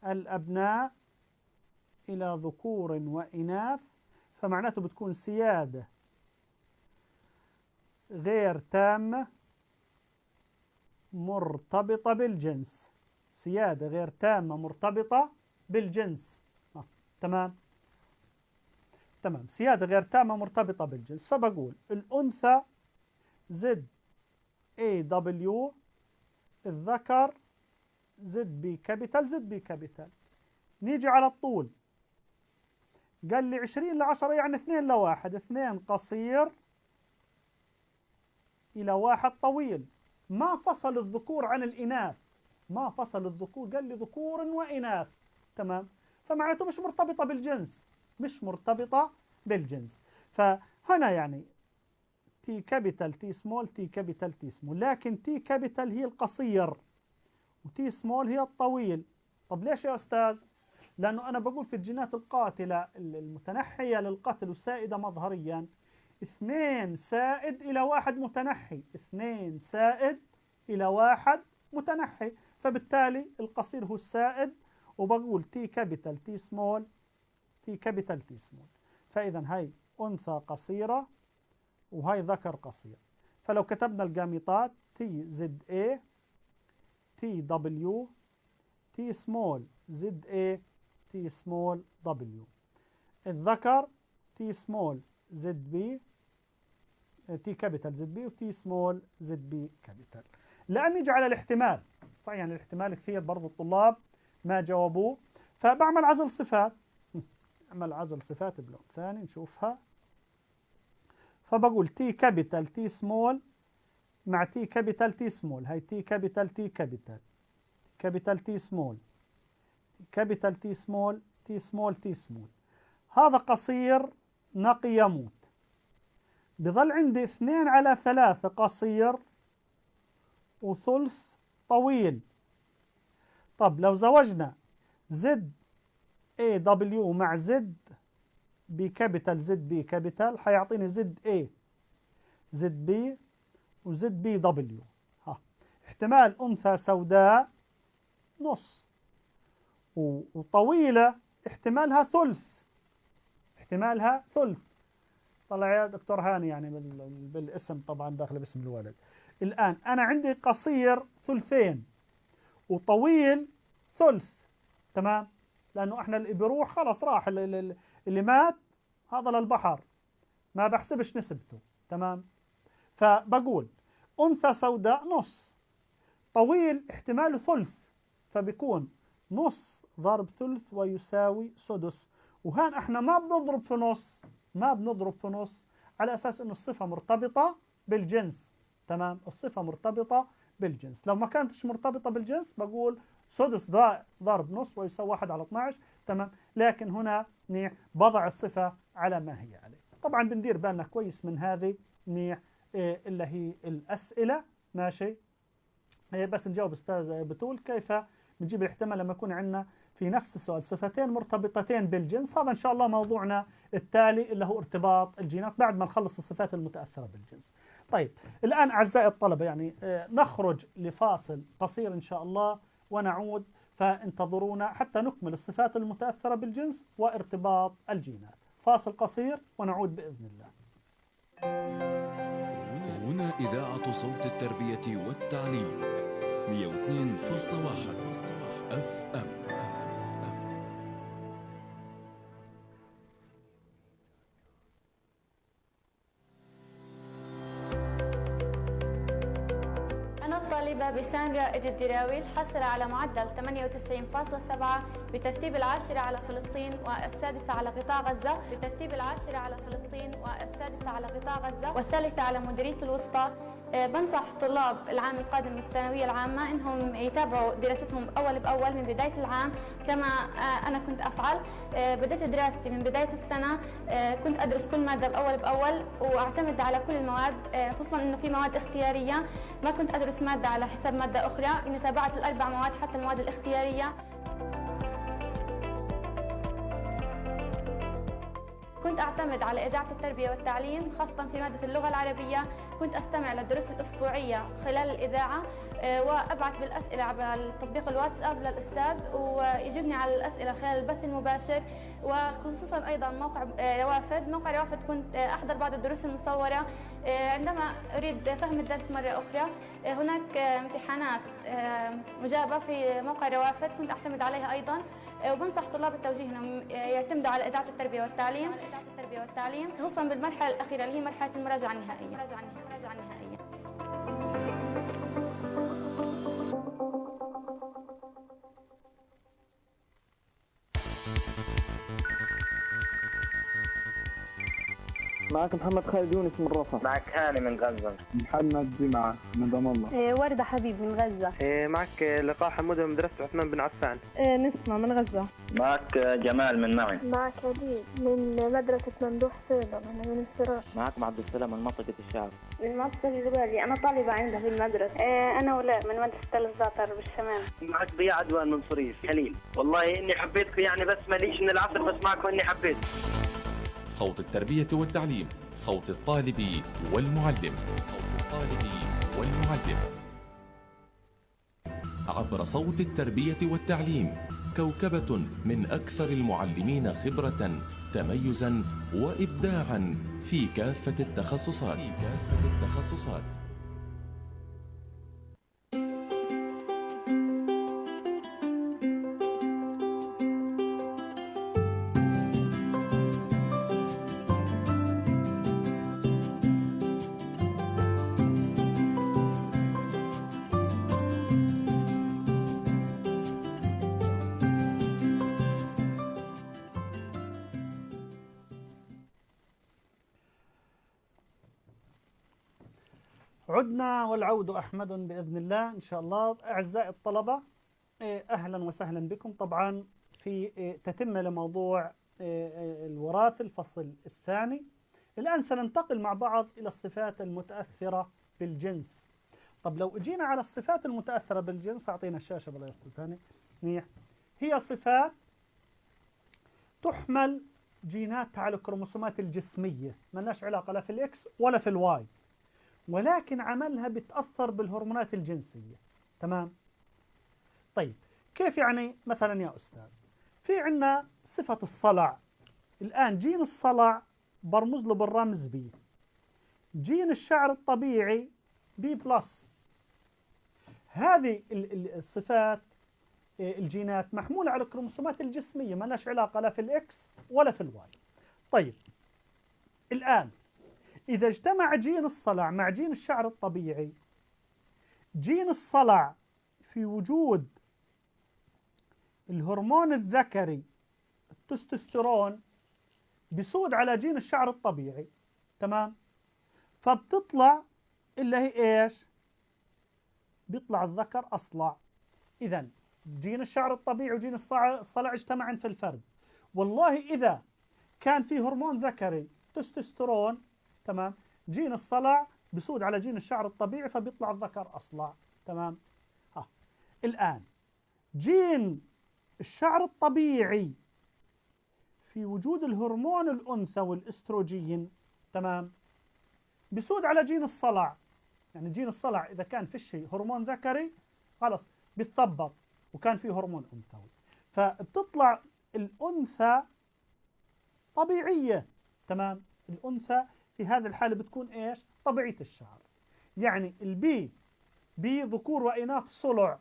الأبناء إلى ذكور وإناث، فمعناته بتكون سيادة غير تامة مرتبطة بالجنس. سيادة غير تامة مرتبطة بالجنس. آه، تمام. تمام، سيادة غير تامة مرتبطة بالجنس. فبقول الأنثى Z A W، الذكر Z B capital، Z B capital. نيجي على الطول. قال لي عشرين لعشرة، يعني اثنين لواحد، اثنين قصير إلى واحد طويل. ما فصل الذكور عن الإناث، ما فصل الذكور، قال لي ذكور وإناث. تمام؟ فمعناته مش مرتبطة بالجنس، مش مرتبطة بالجنس. فهنا يعني T capital، T small، T capital، T small، لكن T capital هي القصير، و T small هي الطويل. طب ليش يا أستاذ؟ لأنه أنا بقول في الجينات القاتلة ال-، المتنحية للقتل والسائدة مظهريًا، اثنين سائد إلى واحد متنحي، اثنين سائد إلى واحد متنحي، فبالتالي القصير هو السائد، وبقول T capital، T small، T capital، T small. فإذا هاي أنثى قصيرة وهاي ذكر قصير. فلو كتبنا الجاميتات، T Z A، T W، T small Z A، T small W. الذكر T small Z B، T capital Z B و T small Z B capital. الآن نيجي على الاحتمال. صحيح، يعني الاحتمال كثير برضو الطلاب ما جاوبوه، فبعمل عزل صفات. أعمل عزل صفات بلون ثاني نشوفها. فبقول T capital T small مع T capital T small، هاي T capital T capital، capital T small، capital T small، T small T small. هذا قصير نقي يموت. بظل عندي اثنين على ثلاثة قصير وثلث طويل. طب لو زوجنا Z A W مع Z B capital، Z B capital، حيعطيني Z A، Z B و Z B W. ها، احتمال أنثى سوداء نص، و-، وطويلة احتمالها ثلث، احتمالها ثلث. طلع يا دكتور هاني، يعني بال-، بالاسم طبعًا داخل باسم الولد. الآن أنا عندي قصير ثلثين وطويل ثلث، تمام؟ لأنه احنا اللي بيروح خلاص راح، ال-، ال-، ال-، اللي مات هذا للبحر، ما بحسبش نسبته، تمام؟ فبقول أنثى سوداء نص، طويل احتماله ثلث، فبيكون نص ضرب ثلث ويساوي سدس. وهان احنا ما بنضرب في نص، ما بنضرب في نص على أساس إنه الصفة مرتبطة بالجنس. تمام، الصفة مرتبطة بالجنس. لو ما كانتش مرتبطة بالجنس بقول سدس ضا-، ضرب نص ويساوي واحد على اثناعش. تمام، لكن هنا نيح بضع الصفة على ما هي عليه. طبعًا بندير بالنا كويس من هذه نيح، إيه، اللي هي الأسئلة. ماشي. إيه، بس نجاوب أستاذ بتول، كيف بنجيب الاحتمال لما يكون عندنا في نفس السؤال صفتين مرتبطتين بالجنس؟ هذا إن شاء الله موضوعنا التالي، اللي هو ارتباط الجينات، بعد ما نخلص الصفات المتأثرة بالجنس. طيب، الآن أعزائي الطلبة، يعني، آه، نخرج لفاصل قصير إن شاء الله ونعود، فانتظرونا حتى نكمل الصفات المتأثرة بالجنس وارتباط الجينات. فاصل قصير ونعود بإذن الله. هنا إذاعة صوت التربية والتعليم، مية واثنين فاصلة واحد F M. أنا الطالبة بسان رائد الدراوي الحاصلة على معدل ثمانية وتسعين فاصلة سبعة بترتيب العاشرة على فلسطين والسادسة على قطاع غزة، بترتيب العاشرة على فلسطين والسادسة على قطاع غزة والثالثة على مديرية الوسطى. آه، بنصح طلاب العام القادم بالثانوية العامة إنهم يتابعوا دراستهم أول بأول من بداية العام، كما، آه، أنا كنت أفعل. آه، بدأت دراستي من بداية السنة. آه، كنت أدرس كل مادة بأول بأول، وأعتمد على كل المواد، آه، خصوصًا إنه في مواد اختيارية. ما كنت أدرس مادة على حساب مادة أخرى، إني تابعت الأربع مواد حتى المواد الاختيارية. كنت أعتمد على إذاعة التربية والتعليم، خاصة في مادة اللغة العربية. كنت أستمع للدروس الأسبوعية خلال الإذاعة، آه، وأبعث بالأسئلة عبر تطبيق الواتساب للأستاذ، ويجيبني على الأسئلة خلال البث المباشر، وخصوصًا أيضًا موقع، آه، روافد. موقع روافد كنت، آه، أحضر بعض الدروس المصورة، آه، عندما أريد فهم الدرس مرة أخرى. آه، هناك، آه، امتحانات، آه، مجابة في موقع روافد، كنت أعتمد عليها أيضًا. آه، وبنصح طلاب التوجيه إنهم، آه، يعتمدوا على إذاعة التربية والتعليم، خصوصًا بالمرحلة الأخيرة اللي هي مرحلة المراجعة النهائية. معك محمد خالد يونس من رفح. معك هاني من غزة. محمد جمعة من رام الله. إيه، وردة حبيب من غزة. إيه، معك لقاء حمودة من مدرسة عثمان بن عفان. إيه، نسمة من غزة. معك جمال من معن. معك وليد من مدرسة ممدوح صيدل، أنا من الفراق. معكم عبد السلام من منطقة الشعب. من منطقة الغالي، أنا طالبة عندها في المدرسة. إيه، أنا ولاء من مدرسة تل الزعتر بالشمال. معك ضياء عدوان من صريف خليل. والله إني حبيتكم يعني، بس ماليش من العصر، بس معكم إني حبيت. صوت التربية والتعليم، صوت الطالب والمعلم، صوت الطالب والمعلم. عبر صوت التربية والتعليم، كوكبة من أكثر المعلمين خبرة، تميزا وإبداعا في كافة التخصصات، في كافة التخصصات. عدنا والعود أحمد بإذن الله إن شاء الله. أعزائي الطلبة، إيه، أهلًا وسهلًا بكم طبعًا في، إيه، تتمة لموضوع، إيه، إيه، الوراثة الفصل الثاني. الآن سننتقل مع بعض إلى الصفات المتأثرة بالجنس. طب لو جينا على الصفات المتأثرة بالجنس، أعطينا الشاشة بالله يا أستاذ هاني. منيح. هي صفات تحمل جيناتها على الكروموسومات الجسمية، ما لهاش علاقة لا في الإكس ولا في الواي، ولكن عملها بتأثر بالهرمونات الجنسية. تمام؟ طيب، كيف يعني مثلًا يا أستاذ؟ في عنا صفة الصلع. الآن جين الصلع برمز له بالرمز بي. جين الشعر الطبيعي بي بلس. هذه ال-، ال-، الصفات، إيه، الجينات محمولة على الكروموسومات الجسمية، ما لهاش علاقة لا في الإكس ولا في الواي. طيب، الآن إذا اجتمع جين الصلع مع جين الشعر الطبيعي، جين الصلع في وجود الهرمون الذكري التستوستيرون بيسود على جين الشعر الطبيعي، تمام؟ فبتطلع اللي هي إيش؟ بيطلع الذكر أصلع. إذن جين الشعر الطبيعي وجين الصع-، الصلع اجتمعن في الفرد. والله إذا كان في هرمون ذكري تستوستيرون، تمام، جين الصلع بيسود على جين الشعر الطبيعي فبيطلع الذكر أصلع، تمام؟ ها، الآن جين الشعر الطبيعي في وجود الهرمون الأنثوي الأستروجين، تمام، بيسود على جين الصلع. يعني جين الصلع إذا كان فيش هرمون ذكري، خلص، بيتثبط، وكان فيه هرمون أنثوي. فبتطلع الأنثى طبيعية، تمام؟ الأنثى في هذه الحالة بتكون إيش؟ طبيعية الشعر. يعني البي بي ذكور وإناث صلع،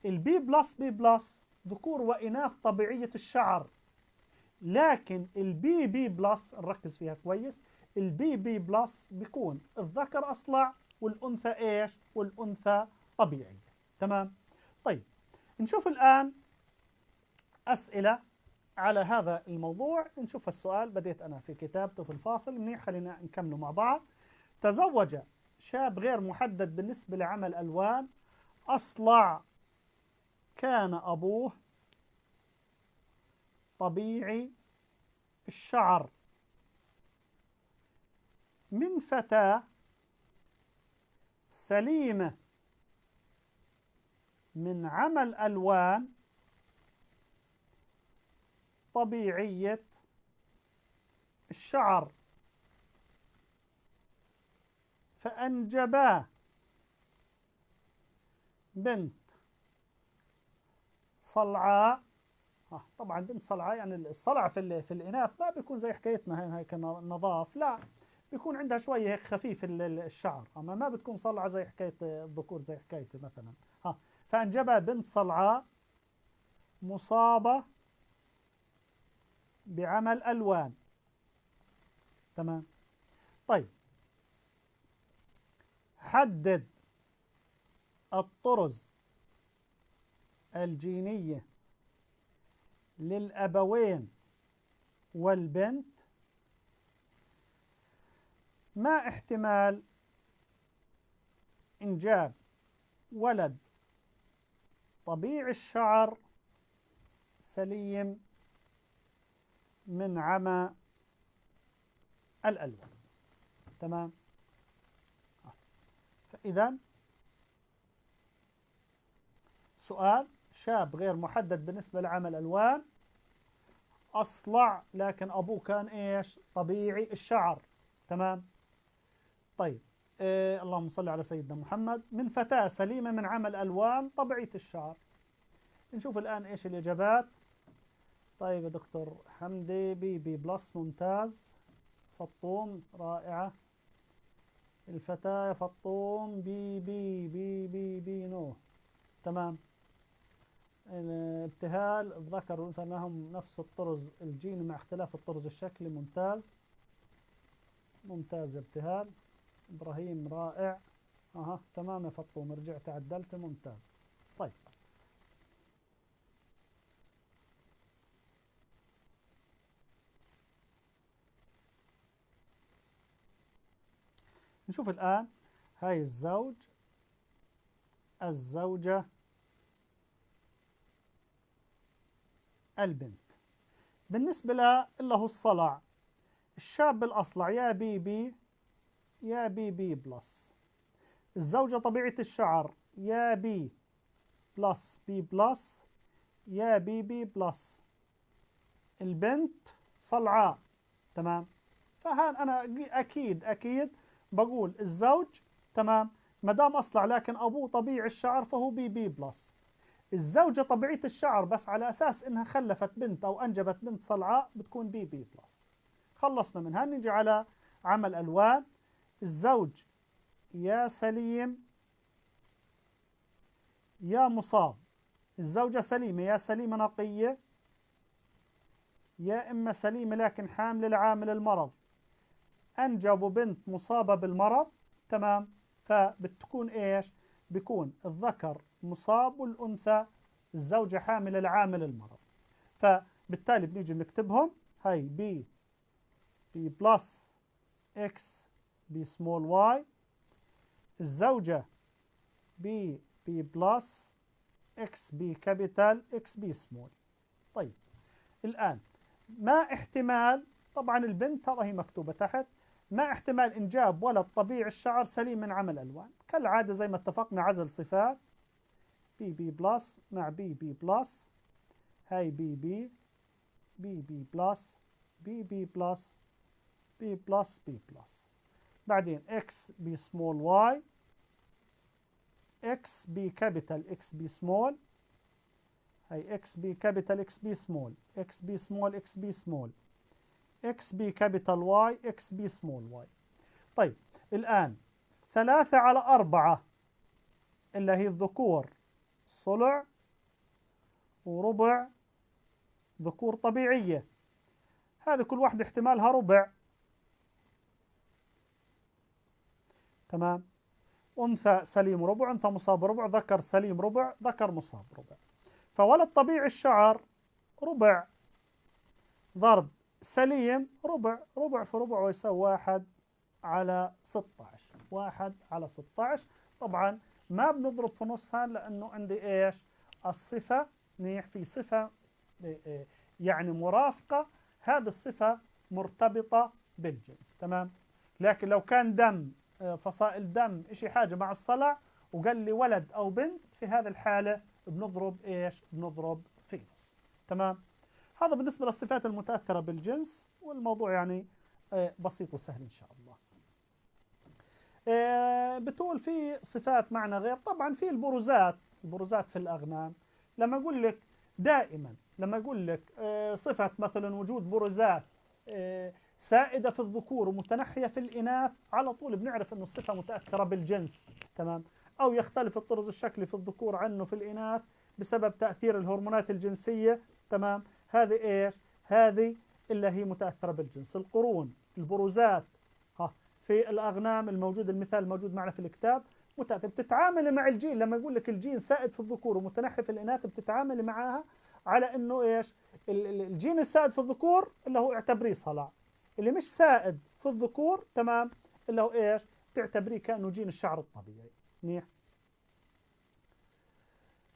البي بلس بي بلس ذكور وإناث طبيعية الشعر، لكن البي بي بلس، نركز فيها كويس، البي بي بلس بيكون الذكر أصلع والأنثى إيش؟ والأنثى طبيعية. تمام؟ طيب، نشوف الآن أسئلة على هذا الموضوع. نشوف السؤال، بديت أنا في كتابته في الفاصل، منيح، خلينا نكمله مع بعض. تزوج شاب غير محدد بالنسبة لعمى الألوان، أصلع، كان أبوه طبيعي الشعر، من فتاة سليمة من عمى الألوان طبيعية الشعر، فأنجبا بنت صلعاء. آه، طبعًا بنت صلعاء، يعني الصلع في ال-، في الإناث ما بيكون زي حكايتنا هاي، هاي كنا نظاف، لا، بيكون عندها شوية هيك خفيف ال-، ال-، الشعر، أما ما بتكون صلعة زي حكاية الذكور، زي حكايتي مثلًا. ها، فأنجبا بنت صلعاء مصابة بعمى الألوان. تمام. طيب، حدد الطرز الجينية للأبوين والبنت. ما احتمال إنجاب ولد طبيعي الشعر سليم من عمى الألوان؟ تمام. فإذا سؤال، شاب غير محدد بالنسبة لعمى الألوان، أصلع، لكن أبوه كان إيش؟ طبيعي الشعر. تمام. طيب، إيه، اللهم صل على سيدنا محمد. من فتاة سليمة من عمى الألوان طبيعية الشعر. نشوف الآن إيش الإجابات. طيب يا دكتور حمدي، بي بي بلس، ممتاز. فطوم، رائعة. الفتاة يا فطوم، بي بي بي بي بي، نو. تمام. الابتهال، الذكر والأنثى لهم نفس الطرز الجيني مع اختلاف الطرز الشكلي، ممتاز. ممتاز يا ابتهال. إبراهيم، رائع. أها، تمام يا فطوم، رجعت عدلت، ممتاز. طيب. نشوف الآن هاي الزوج، الزوجة، البنت. بالنسبة ل-، اللي هو الصلع، الشاب الأصلع يا بي بي، يا بي بي بلس. الزوجة طبيعية الشعر يا بي بلس، بي بلس، يا بي بي بلس. البنت صلعاء. تمام. فهان أنا أكيد، أكيد بقول الزوج، تمام، مدام أصلع لكن أبوه طبيعي الشعر فهو بي بي بلس. الزوجة طبيعية الشعر بس على أساس إنها خلفت بنت أو أنجبت بنت صلعاء بتكون بي بي بلس. خلصنا من هان، نيجي على عمى الألوان. الزوج يا سليم يا مصاب. الزوجة سليمة، يا سليمة نقية، يا إما سليمة لكن حاملة لعامل المرض، أنجبوا بنت مصابة بالمرض، تمام، فبتكون إيش؟ بيكون الذكر مصاب والأنثى الزوجة حاملة لعامل المرض. فبالتالي بنيجي بنكتبهم، هاي بي بي بلس إكس بي سمول واي، الزوجة بي بي بلس إكس بي كابيتال إكس بي سمول. طيب، الآن ما احتمال، طبعًا البنت هذا هي مكتوبة تحت، ما احتمال إنجاب ولد طبيعي الشعر سليم من عمى الألوان؟ كالعادة زي ما اتفقنا عزل صفات، بي بي بلس مع بي بي بلس، هاي بي بي، بي بي بلس، بي بي بلس، بي بلس، بي بلس. بعدين إكس بي سمول واي، إكس بي كابيتال إكس بي سمول، هاي إكس بي كابيتال إكس بي سمول، إكس بي سمول، إكس بي سمول، إكس بي كابيتال واي، إكس بي سمول واي. طيب، الآن ثلاثة على أربعة اللي هي الذكور صلع وربع ذكور طبيعية. هذه كل واحدة احتمالها ربع. تمام. أنثى سليم ربع، أنثى مصاب ربع، ذكر سليم ربع، ذكر مصاب ربع. فولد طبيعي الشعر ربع ضرب سليم ربع، ربع في ربع ويساوي واحد على ستعش. واحد على ستعش. طبعًا ما بنضرب في نص هان، لأنه عندي إيش؟ الصفة، منيح، في صفة، إيه، إيه، يعني مرافقة. هذه الصفة مرتبطة بالجنس، تمام؟ لكن لو كان دم، آه، فصائل دم، إشي حاجة مع الصلع، وقال لي ولد أو بنت، في هذه الحالة بنضرب إيش؟ بنضرب في نص، تمام؟ هذا بالنسبة للصفات المتأثرة بالجنس، والموضوع يعني، آه، بسيط وسهل إن شاء الله. آه، بتقول في صفات معنى غير، طبعًا في البروزات، البروزات في الأغنام. لما أقول لك دائمًا، لما أقول لك، آه، صفة مثلًا وجود بروزات، آه، سائدة في الذكور ومتنحية في الإناث، على طول بنعرف إنه الصفة متأثرة بالجنس، تمام؟ أو يختلف الطرز الشكلي في الذكور عنه في الإناث بسبب تأثير الهرمونات الجنسية، تمام؟ هذه إيش؟ هذه اللي هي متأثرة بالجنس. القرون، البروزات، ها، في الأغنام الموجود، المثال الموجود معنا في الكتاب، متأثر. بتتعامل مع الجين، لما يقول لك الجين سائد في الذكور ومتنحي في الإناث، بتتعامل معاها على إنه إيش؟ ال-، ال-، الجين السائد في الذكور اللي هو اعتبريه صلع، اللي مش سائد في الذكور، تمام، اللي هو إيش؟ تعتبريه كأنه جين الشعر الطبيعي. منيح.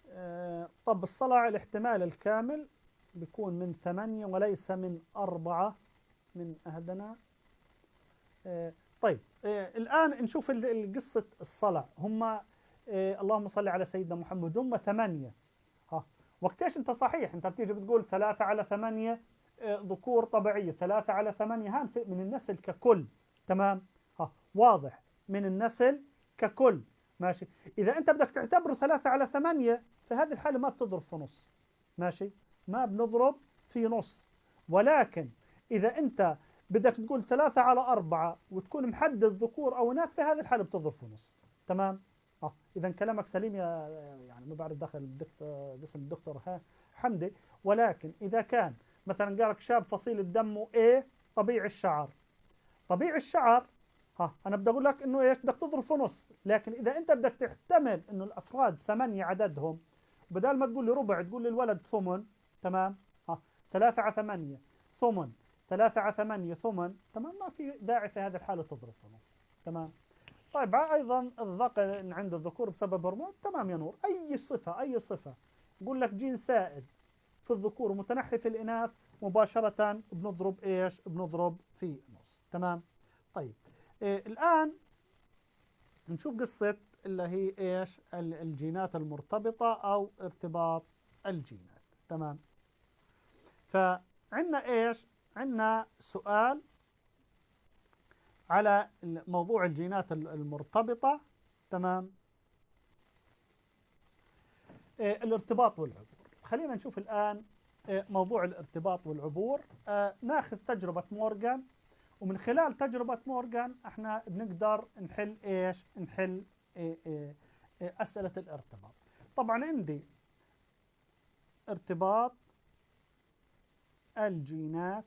آه، طب الصلع الاحتمال الكامل بيكون من ثمانية وليس من أربعة من أهدنا. آه، طيب، آه، الآن نشوف ال-، ال-، قصة الصلع. هم، آه، اللهم صل على سيدنا محمد، هم ثمانية. ها، وقتيش أنت صحيح، أنت بتيجي بتقول ثلاثة على ثمانية، آه، ذكور طبيعية، ثلاثة على ثمانية هان في، من النسل ككل، تمام؟ ها، واضح، من النسل ككل، ماشي؟ إذا أنت بدك تعتبره ثلاثة على ثمانية، في هذه الحالة ما بتضرب في نص، ماشي؟ ما بنضرب في نص. ولكن إذا أنت بدك تقول ثلاثة على أربعة وتكون محدد ذكور أو إناث، في هذه الحالة بتضرب في نص، تمام؟ آه، إذا كلامك سليم يا، يعني، ما بعرف دخل الدكتور، قسم الدكتور ها-، حمدي، ولكن إذا كان مثلًا قالك شاب فصيلة دمه A، طبيعي الشعر، طبيعي الشعر، ها، أنا بدي أقول لك إنه إيش؟ بدك تضرب في نص. لكن إذا أنت بدك تحتمل إنه الأفراد ثمانية عددهم، بدال ما تقول لي ربع، تقول لي الولد ثمن، تمام؟ ها، ثلاثة على ثمانية ثمن، ثلاثة على ثمانية ثمن، تمام؟ ما في داعي في هذه الحالة تضرب في نص، تمام؟ طيب، ع-، أيضًا الذكر عند الذكور بسبب هرمون، تمام يا نور، أي صفة، أي صفة، يقول لك جين سائد في الذكور ومتنحي في الإناث، مباشرة بنضرب إيش؟ بنضرب في نص، تمام؟ طيب، إيه، الآن نشوف قصة اللي هي إيش؟ ال-، الجينات المرتبطة أو ارتباط الجينات، تمام؟ فعندنا إيش؟ عندنا سؤال على ال-، موضوع الجينات ال-، المرتبطة، تمام؟ آه، الارتباط والعبور. خلينا نشوف الآن، آه، موضوع الارتباط والعبور. آه، ناخذ تجربة مورغان، ومن خلال تجربة مورغان احنا بنقدر نحل إيش؟ نحل، آه، آه، آه، أسئلة الارتباط. طبعًا عندي ارتباط الجينات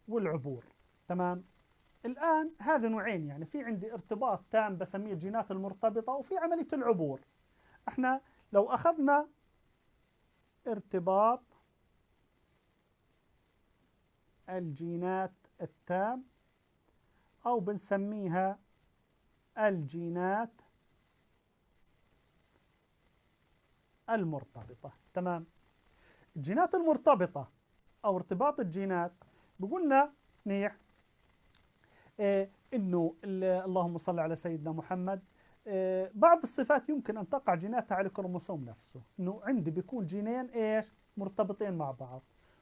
والعبور. تمام؟ الآن هذا نوعين، يعني في عندي ارتباط تام بسميه الجينات المرتبطة، وفي عملية العبور. احنا لو أخذنا ارتباط الجينات التام، أو بنسميها الجينات المرتبطة. تمام. الجينات المرتبطة أو ارتباط الجينات، بقولنا نيح، إيه، إنه ال-، اللهم صل على سيدنا محمد، إيه، بعض الصفات يمكن أن تقع جيناتها على الكروموسوم نفسه، إنه عندي بيكون جينين إيش؟ مرتبطين مع بعض،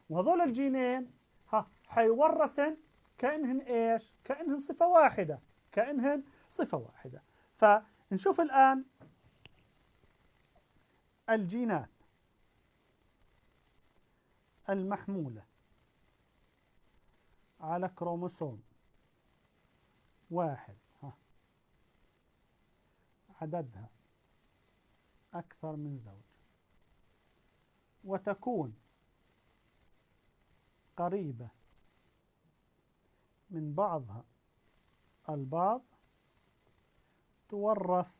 وهذول الجينين، ها، حيورثن كأنهن إيش؟ كأنهن صفة واحدة، كأنهن صفة واحدة. فنشوف الآن الجينات المحمولة على كروموسوم واحد، ها، عددها أكثر من زوج، وتكون قريبة من بعضها البعض، تورث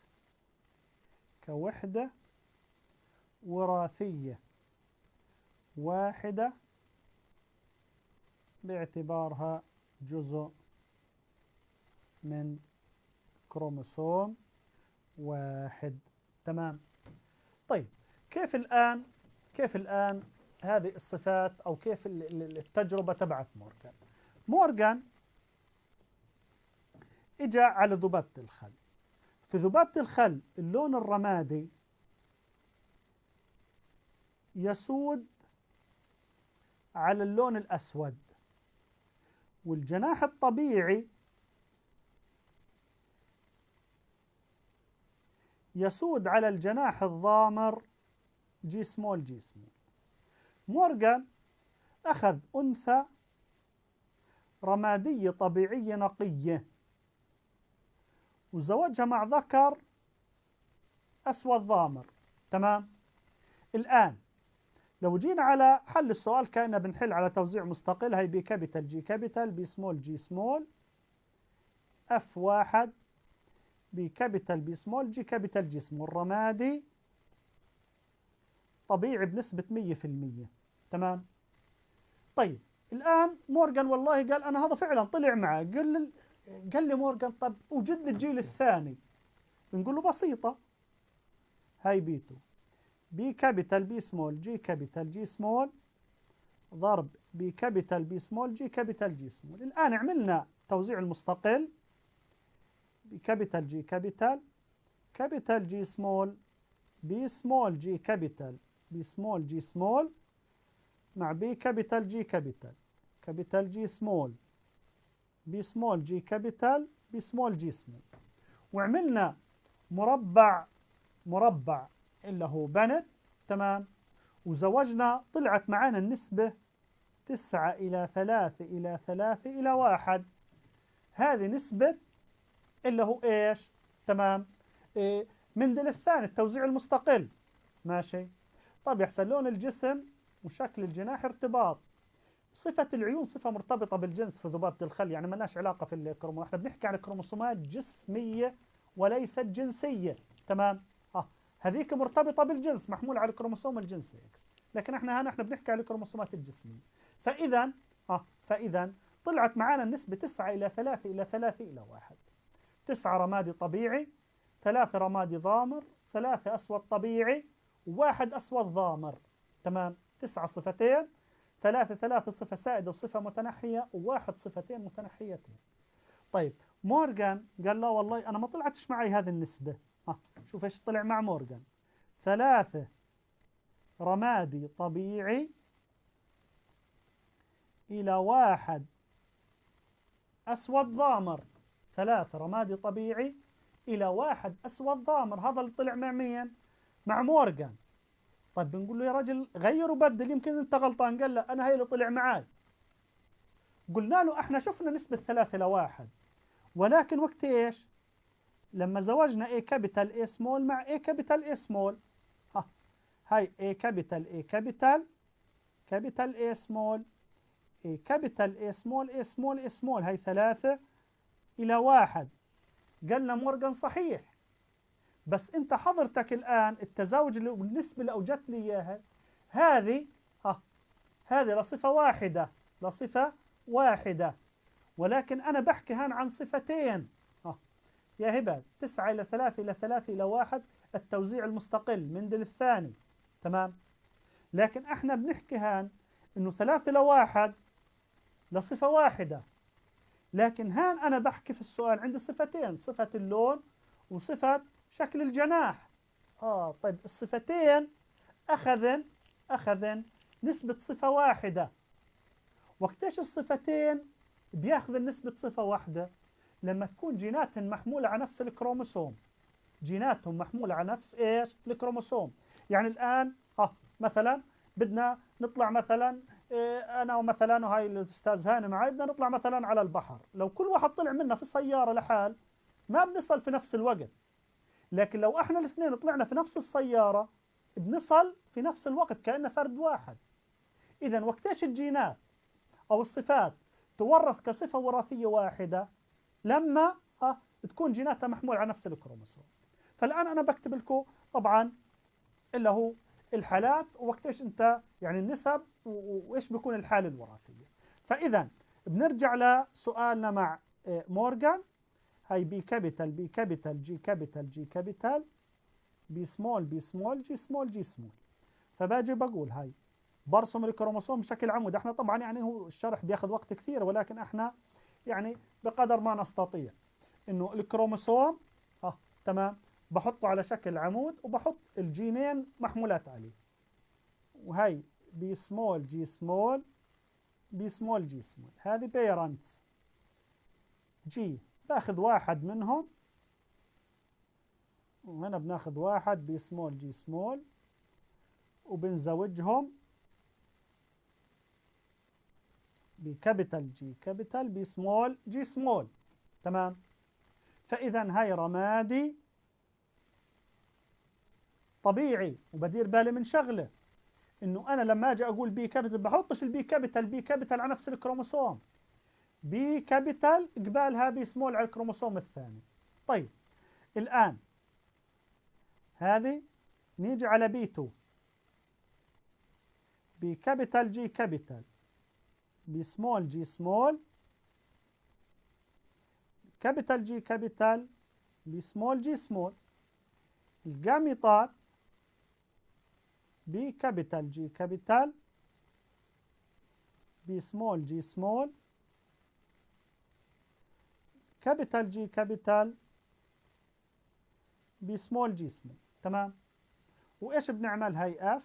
كوحدة وراثية واحدة باعتبارها جزء من كروموسوم واحد. تمام. طيب، كيف الآن، كيف الآن هذه الصفات أو كيف ال-، ال-، ال-، التجربة تبعت مورغان؟ مورغان إجا على ذبابة الخل. في ذبابة الخل اللون الرمادي يسود على اللون الأسود، والجناح الطبيعي يسود على الجناح الضامر، جي سمول، جي سمول. مورغان أخذ أنثى رمادية طبيعية نقية وزوجها مع ذكر أسود ضامر. تمام. الآن لو جينا على حل السؤال، كأننا بنحل على توزيع مستقل، هاي B capital G capital B small G small F واحد B capital B small G capital G small، رمادي طبيعي بنسبة مية في المية. تمام. طيب، الآن مورغان والله قال: "أنا هذا فعلًا طلع معه". قال ل-، قال لي مورغان: "طب وجد لي الجيل الثاني؟" بنقول له: "بسيطة، هاي بيتو، B capital B small G capital G small ضرب B capital B small G capital G small". الآن عملنا توزيع المستقل، B capital G capital، capital G small، B small G capital، B small G small مع B capital G capital، capital G small، B small G capital، B small G small. وعملنا مربع، مربع اللي هو بنت، تمام؟ وزوجنا، طلعت معانا النسبة تسعة إلى ثلاثة إلى ثلاثة إلى واحد. هذه نسبة اللي هو إيش؟ تمام؟ إيه، مندل الثاني، التوزيع المستقل. ماشي؟ طب يحسن لون الجسم وشكل الجناح ارتباط. صفة العيون صفة مرتبطة بالجنس في ذبابة الخل، يعني ما لهاش علاقة في الكرومو-، احنا بنحكي عن كروموسومات جسمية وليست جنسية. تمام؟ اه، هذيك مرتبطة بالجنس، محمول على الكروموسوم الجنسي إكس، لكن احنا هنا احنا بنحكي عن الكروموسومات الجسمية. فإذا، اه، فإذا طلعت معانا النسبة تسعة إلى ثلاثة إلى ثلاثة إلى واحد. تسعة رمادي طبيعي، ثلاثة رمادي ضامر، ثلاثة أسود طبيعي، وواحد أسود ضامر. تمام؟ تسعة صفتين، ثلاثة، ثلاثة صفة سائدة وصفة متنحية، وواحد صفتين متنحيتين. طيب، مورغان قال: "لا والله، أنا ما طلعتش معي هذه النسبة". ها، شوف إيش طلع مع مورغان: ثلاثة رمادي طبيعي إلى واحد أسود ضامر. ثلاثة رمادي طبيعي إلى واحد أسود ضامر. هذا اللي طلع مع مين؟ مع مورغان. طيب، بنقول له: "يا رجل، غير وبدل، يمكن أنت غلطان." قال: "لا، أنا هاي اللي طلع معاي." قلنا له: "احنا شفنا نسبة ثلاثة لواحد، ولكن وقت إيش؟ لما زوجنا A capital A small مع A capital A small". ها، هاي A capital، A capital، capital A small، A capital A small، A small، A small، هاي ثلاثة إلى واحد. قالنا مورغان: "صحيح، بس أنت حضرتك الآن التزاوج اللي، والنسبة اللي أوجدت لي إياها، هذه، ها، هذه لصفة واحدة، لصفة واحدة، ولكن أنا بحكي هان عن صفتين". ها، يا هبة، تسعة إلى ثلاثة إلى ثلاثة إلى واحد، التوزيع المستقل، مندل الثاني. تمام؟ لكن احنا بنحكي هان إنه ثلاثة لواحد لصفة واحدة. لكن هان أنا بحكي في السؤال عندي صفتين، صفة اللون وصفة شكل الجناح. آه، طيب، الصفتين أخذن، أخذن نسبة صفة واحدة. وقتيش الصفتين بياخذن نسبة صفة واحدة؟ لما تكون جيناتهن محمولة على نفس الكروموسوم. جيناتهم محمولة على نفس إيش؟ الكروموسوم. يعني الآن، ها، مثلًا بدنا نطلع مثلًا، إيه، أنا ومثلًا وهاي الأستاذ هاني معاي، بدنا نطلع مثلًا على البحر. لو كل واحد طلع منا في السيارة لحال، ما بنصل في نفس الوقت. لكن لو احنا الاثنين طلعنا في نفس السيارة، بنصل في نفس الوقت كأنه فرد واحد. إذن وقتيش الجينات أو الصفات تورث كصفة وراثية واحدة؟ لما، ها، تكون جيناتها محمولة على نفس الكروموسوم. فالآن أنا بكتب لكم طبعًا اللي هو الحالات، ووقتيش أنت، يعني، النسب و-، و-، وإيش بيكون الحالة الوراثية. فإذا بنرجع لسؤالنا مع، آه، مورغان. هاي B capital، B capital، G capital، G capital، B small، B small، G small، G small. فباجي بقول هاي برسم الكروموسوم بشكل عمود. احنا طبعًا يعني هو الشرح بياخذ وقت كثير، ولكن احنا يعني بقدر ما نستطيع انه الكروموسوم، اه، تمام، بحطه على شكل عمود وبحط الجينين محمولات عليه. وهاي B small، G small، B small، G small. هذه parents. G، باخذ واحد منهم، وهنا بناخذ واحد B small، G small، وبنزوجهم ب capital، G capital، B small، G small. تمام. فإذا هاي رمادي طبيعي، وبدير بالي من شغلة، إنه أنا لما أجي أقول B capital بحطش ال B capital، B capital على نفس الكروموسوم. B capital قبالها B small على الكروموسوم الثاني. طيب، الآن هذه نيجي على B two. B capital، G capital، B small، G small، capital، G capital، B small، G small. الجاميطات B capital، G capital، B small، G small، capital، G capital، B small، G small. تمام. وإيش بنعمل هاي F؟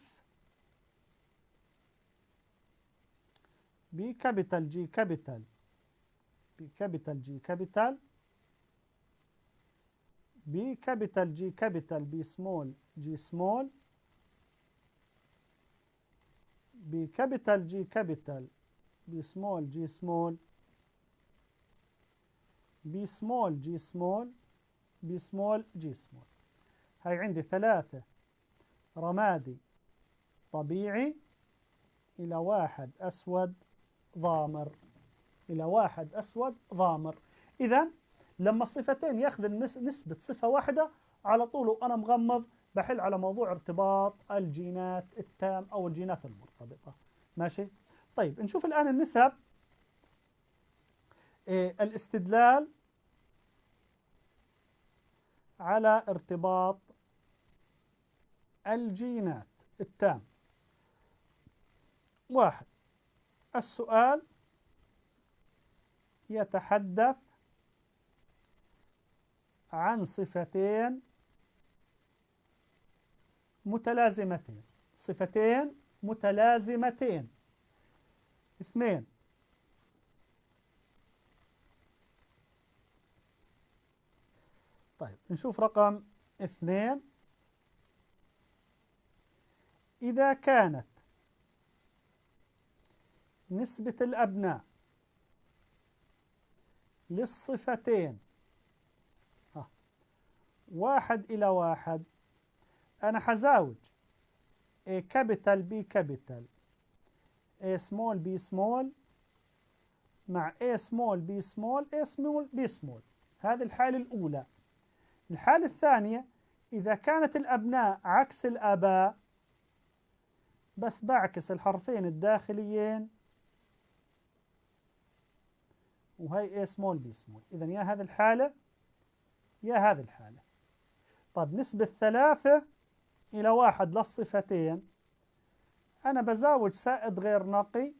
B capital، G capital، B capital، G capital، B capital، G capital، B small، G small، B capital، G capital، B small، G small، B small، G small، B small، G small. هاي عندي ثلاثة رمادي طبيعي إلى واحد أسود ضامر، إلى واحد أسود ضامر. إذن لما الصفتين ياخذن نس-، نسبة صفة واحدة، على طول وأنا مغمض بحل على موضوع ارتباط الجينات التام أو الجينات المرتبطة. ماشي؟ طيب، نشوف الآن النسب. إيه، الاستدلال على ارتباط الجينات التام. واحد، السؤال يتحدث عن صفتين متلازمتين. صفتين متلازمتين. اثنين. طيب، نشوف رقم اثنين. إذا كانت نسبة الأبناء للصفتين، ها، واحد إلى واحد، أنا حزاوج A capital، B capital، A small، B small، مع A small، B small، A small، B small. هذه الحالة الأولى. الحالة الثانية، إذا كانت الأبناء عكس الآباء، بس بعكس الحرفين الداخليين، وهي A small، B small. إذن يا هذه الحالة يا هذه الحالة. طيب، نسبة ثلاثة إلى واحد للصفتين، أنا بزاوج سائد غير نقي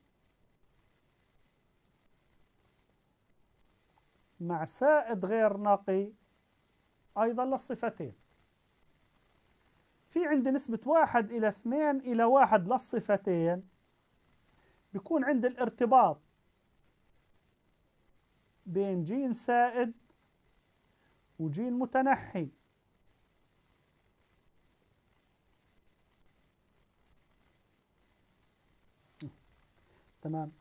مع سائد غير نقي أيضًا للصفتين. في عندي نسبة واحد إلى اثنين إلى واحد للصفتين، بيكون عندي الارتباط بين جين سائد وجين متنحي. تمام.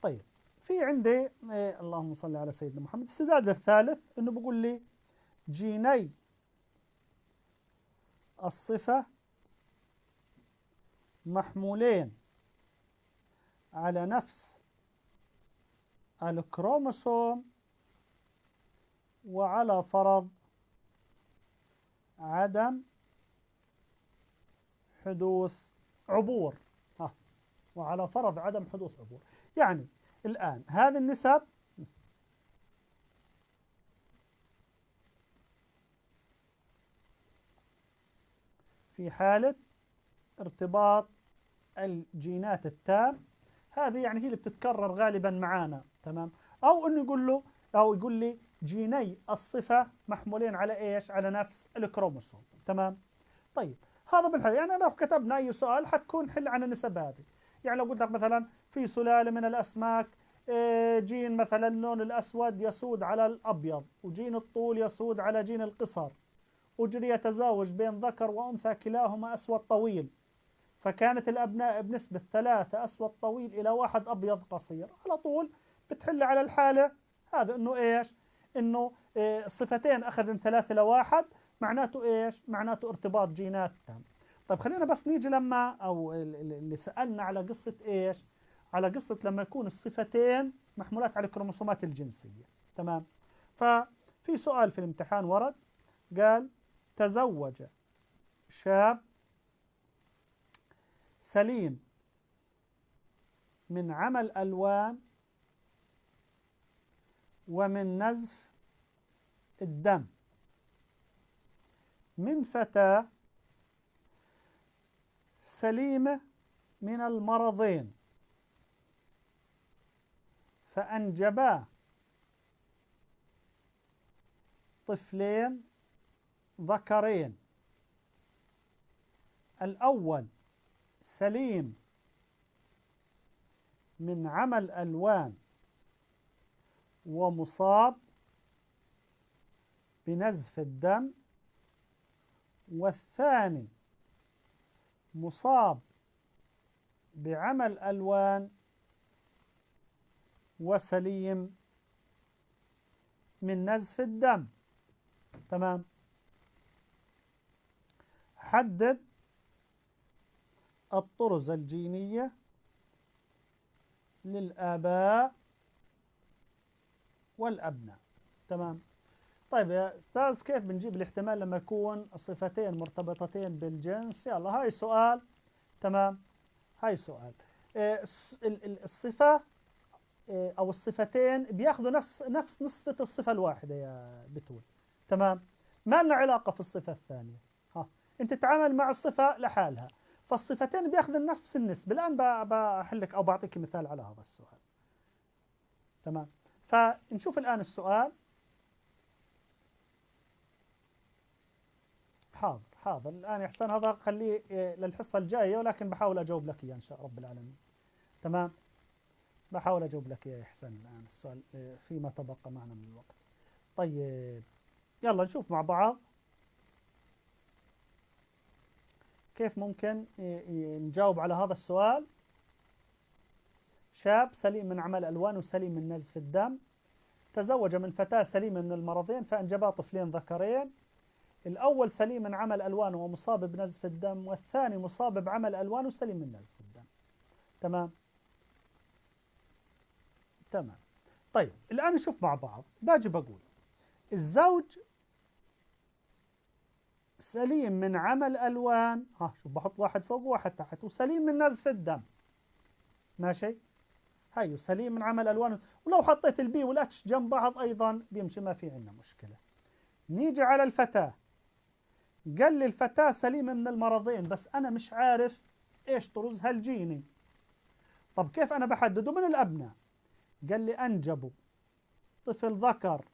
طيب، في عندي، إيه، اللهم صل على سيدنا محمد، السداد الثالث إنه بيقول لي جيني الصفة محمولين على نفس الكروموسوم وعلى فرض عدم حدوث عبور. ها، وعلى فرض عدم حدوث عبور. يعني الآن هذه النسب في حالة ارتباط الجينات التام، هذه يعني هي اللي بتتكرر غالبًا معانا، تمام؟ أو إنه يقول له، أو يقول لي جيني الصفة محمولين على إيش؟ على نفس الكروموسوم، تمام؟ طيب، هذا بالحل. يعني لو كتبنا أي سؤال حتكون حل عن النسب هذه. يعني لو قلت لك مثلًا في سلالة من الأسماك، آه، جين مثلًا اللون الأسود يسود على الأبيض، وجين الطول يسود على جين القصر، أجري تزاوج بين ذكر وأنثى كلاهما أسود طويل، فكانت الأبناء بنسبة ثلاثة أسود طويل إلى واحد أبيض قصير، على طول بتحل على الحالة هذا إنه إيش؟ إنه، إيه، صفتين أخذن ثلاثة لواحد، معناته إيش؟ معناته ارتباط جينات تام. طيب، خلينا بس نيجي لما، أو ال-، ال-، اللي سألنا على قصة إيش؟ على قصة لما يكون الصفتين محمولات على الكروموسومات الجنسية، تمام؟ ففي سؤال في الامتحان ورد، قال: تزوج شاب سليم من عمى الألوان ومن نزف الدم من فتاة سليمة من المرضين، فأنجبا طفلين ذكرين، الأول سليم من عمى الألوان ومصاب بنزف الدم، والثاني مصاب بعمى الألوان وسليم من نزف الدم. تمام. حدد الطرز الجينية للآباء والأبناء. تمام. طيب يا أستاذ، كيف بنجيب الاحتمال لما يكون صفتين مرتبطتين بالجنس؟ يلا، هاي سؤال. تمام. هاي سؤال. إيه، الص-، ال-، ال-، الصفة، إيه، أو الصفتين بياخذوا نفس، نفس نسبة الصفة الواحدة يا بتول. تمام. ما لنا علاقة في الصفة الثانية. ها. أنت تتعامل مع الصفة لحالها. فالصفتين بياخذوا نفس النسبة. الآن ب-، بحلك أو بعطيك مثال على هذا السؤال. تمام. فنشوف الآن السؤال. حاضر، حاضر. الآن يا إحسان هذا خليه، إيه، للحصة الجاية، ولكن بحاول أجاوب لك إياه إن شاء رب العالمين. تمام. بحاول أجاوب لك يا إحسان الآن السؤال، إيه، فيما تبقى معنا من الوقت. طيب. يلا نشوف مع بعض. كيف ممكن ي-، ي-، نجاوب على هذا السؤال؟ شاب سليم من عمى الألوان وسليم من نزف الدم، تزوج من فتاة سليمة من المرضين، فأنجبا طفلين ذكرين. الأول سليم من عمى الألوان ومصاب بنزف الدم، والثاني مصاب بعمى الألوان وسليم من نزف الدم. تمام؟ تمام. طيب، الآن نشوف مع بعض. باجي بقول: الزوج سليم من عمى الألوان، ها، شوف، بحط واحد فوق وواحد تحت، وسليم من نزف الدم. ماشي؟ هاي سليم من عمى الألوان. ولو حطيت البي والاتش جنب بعض أيضًا بيمشي، ما في عنا مشكلة. نيجي على الفتاة. قال لي: الفتاة سليمة من المرضين، بس أنا مش عارف إيش طرزها الجيني. طب كيف أنا بحدده من الأبناء؟ قال لي: أنجبوا طفل ذكر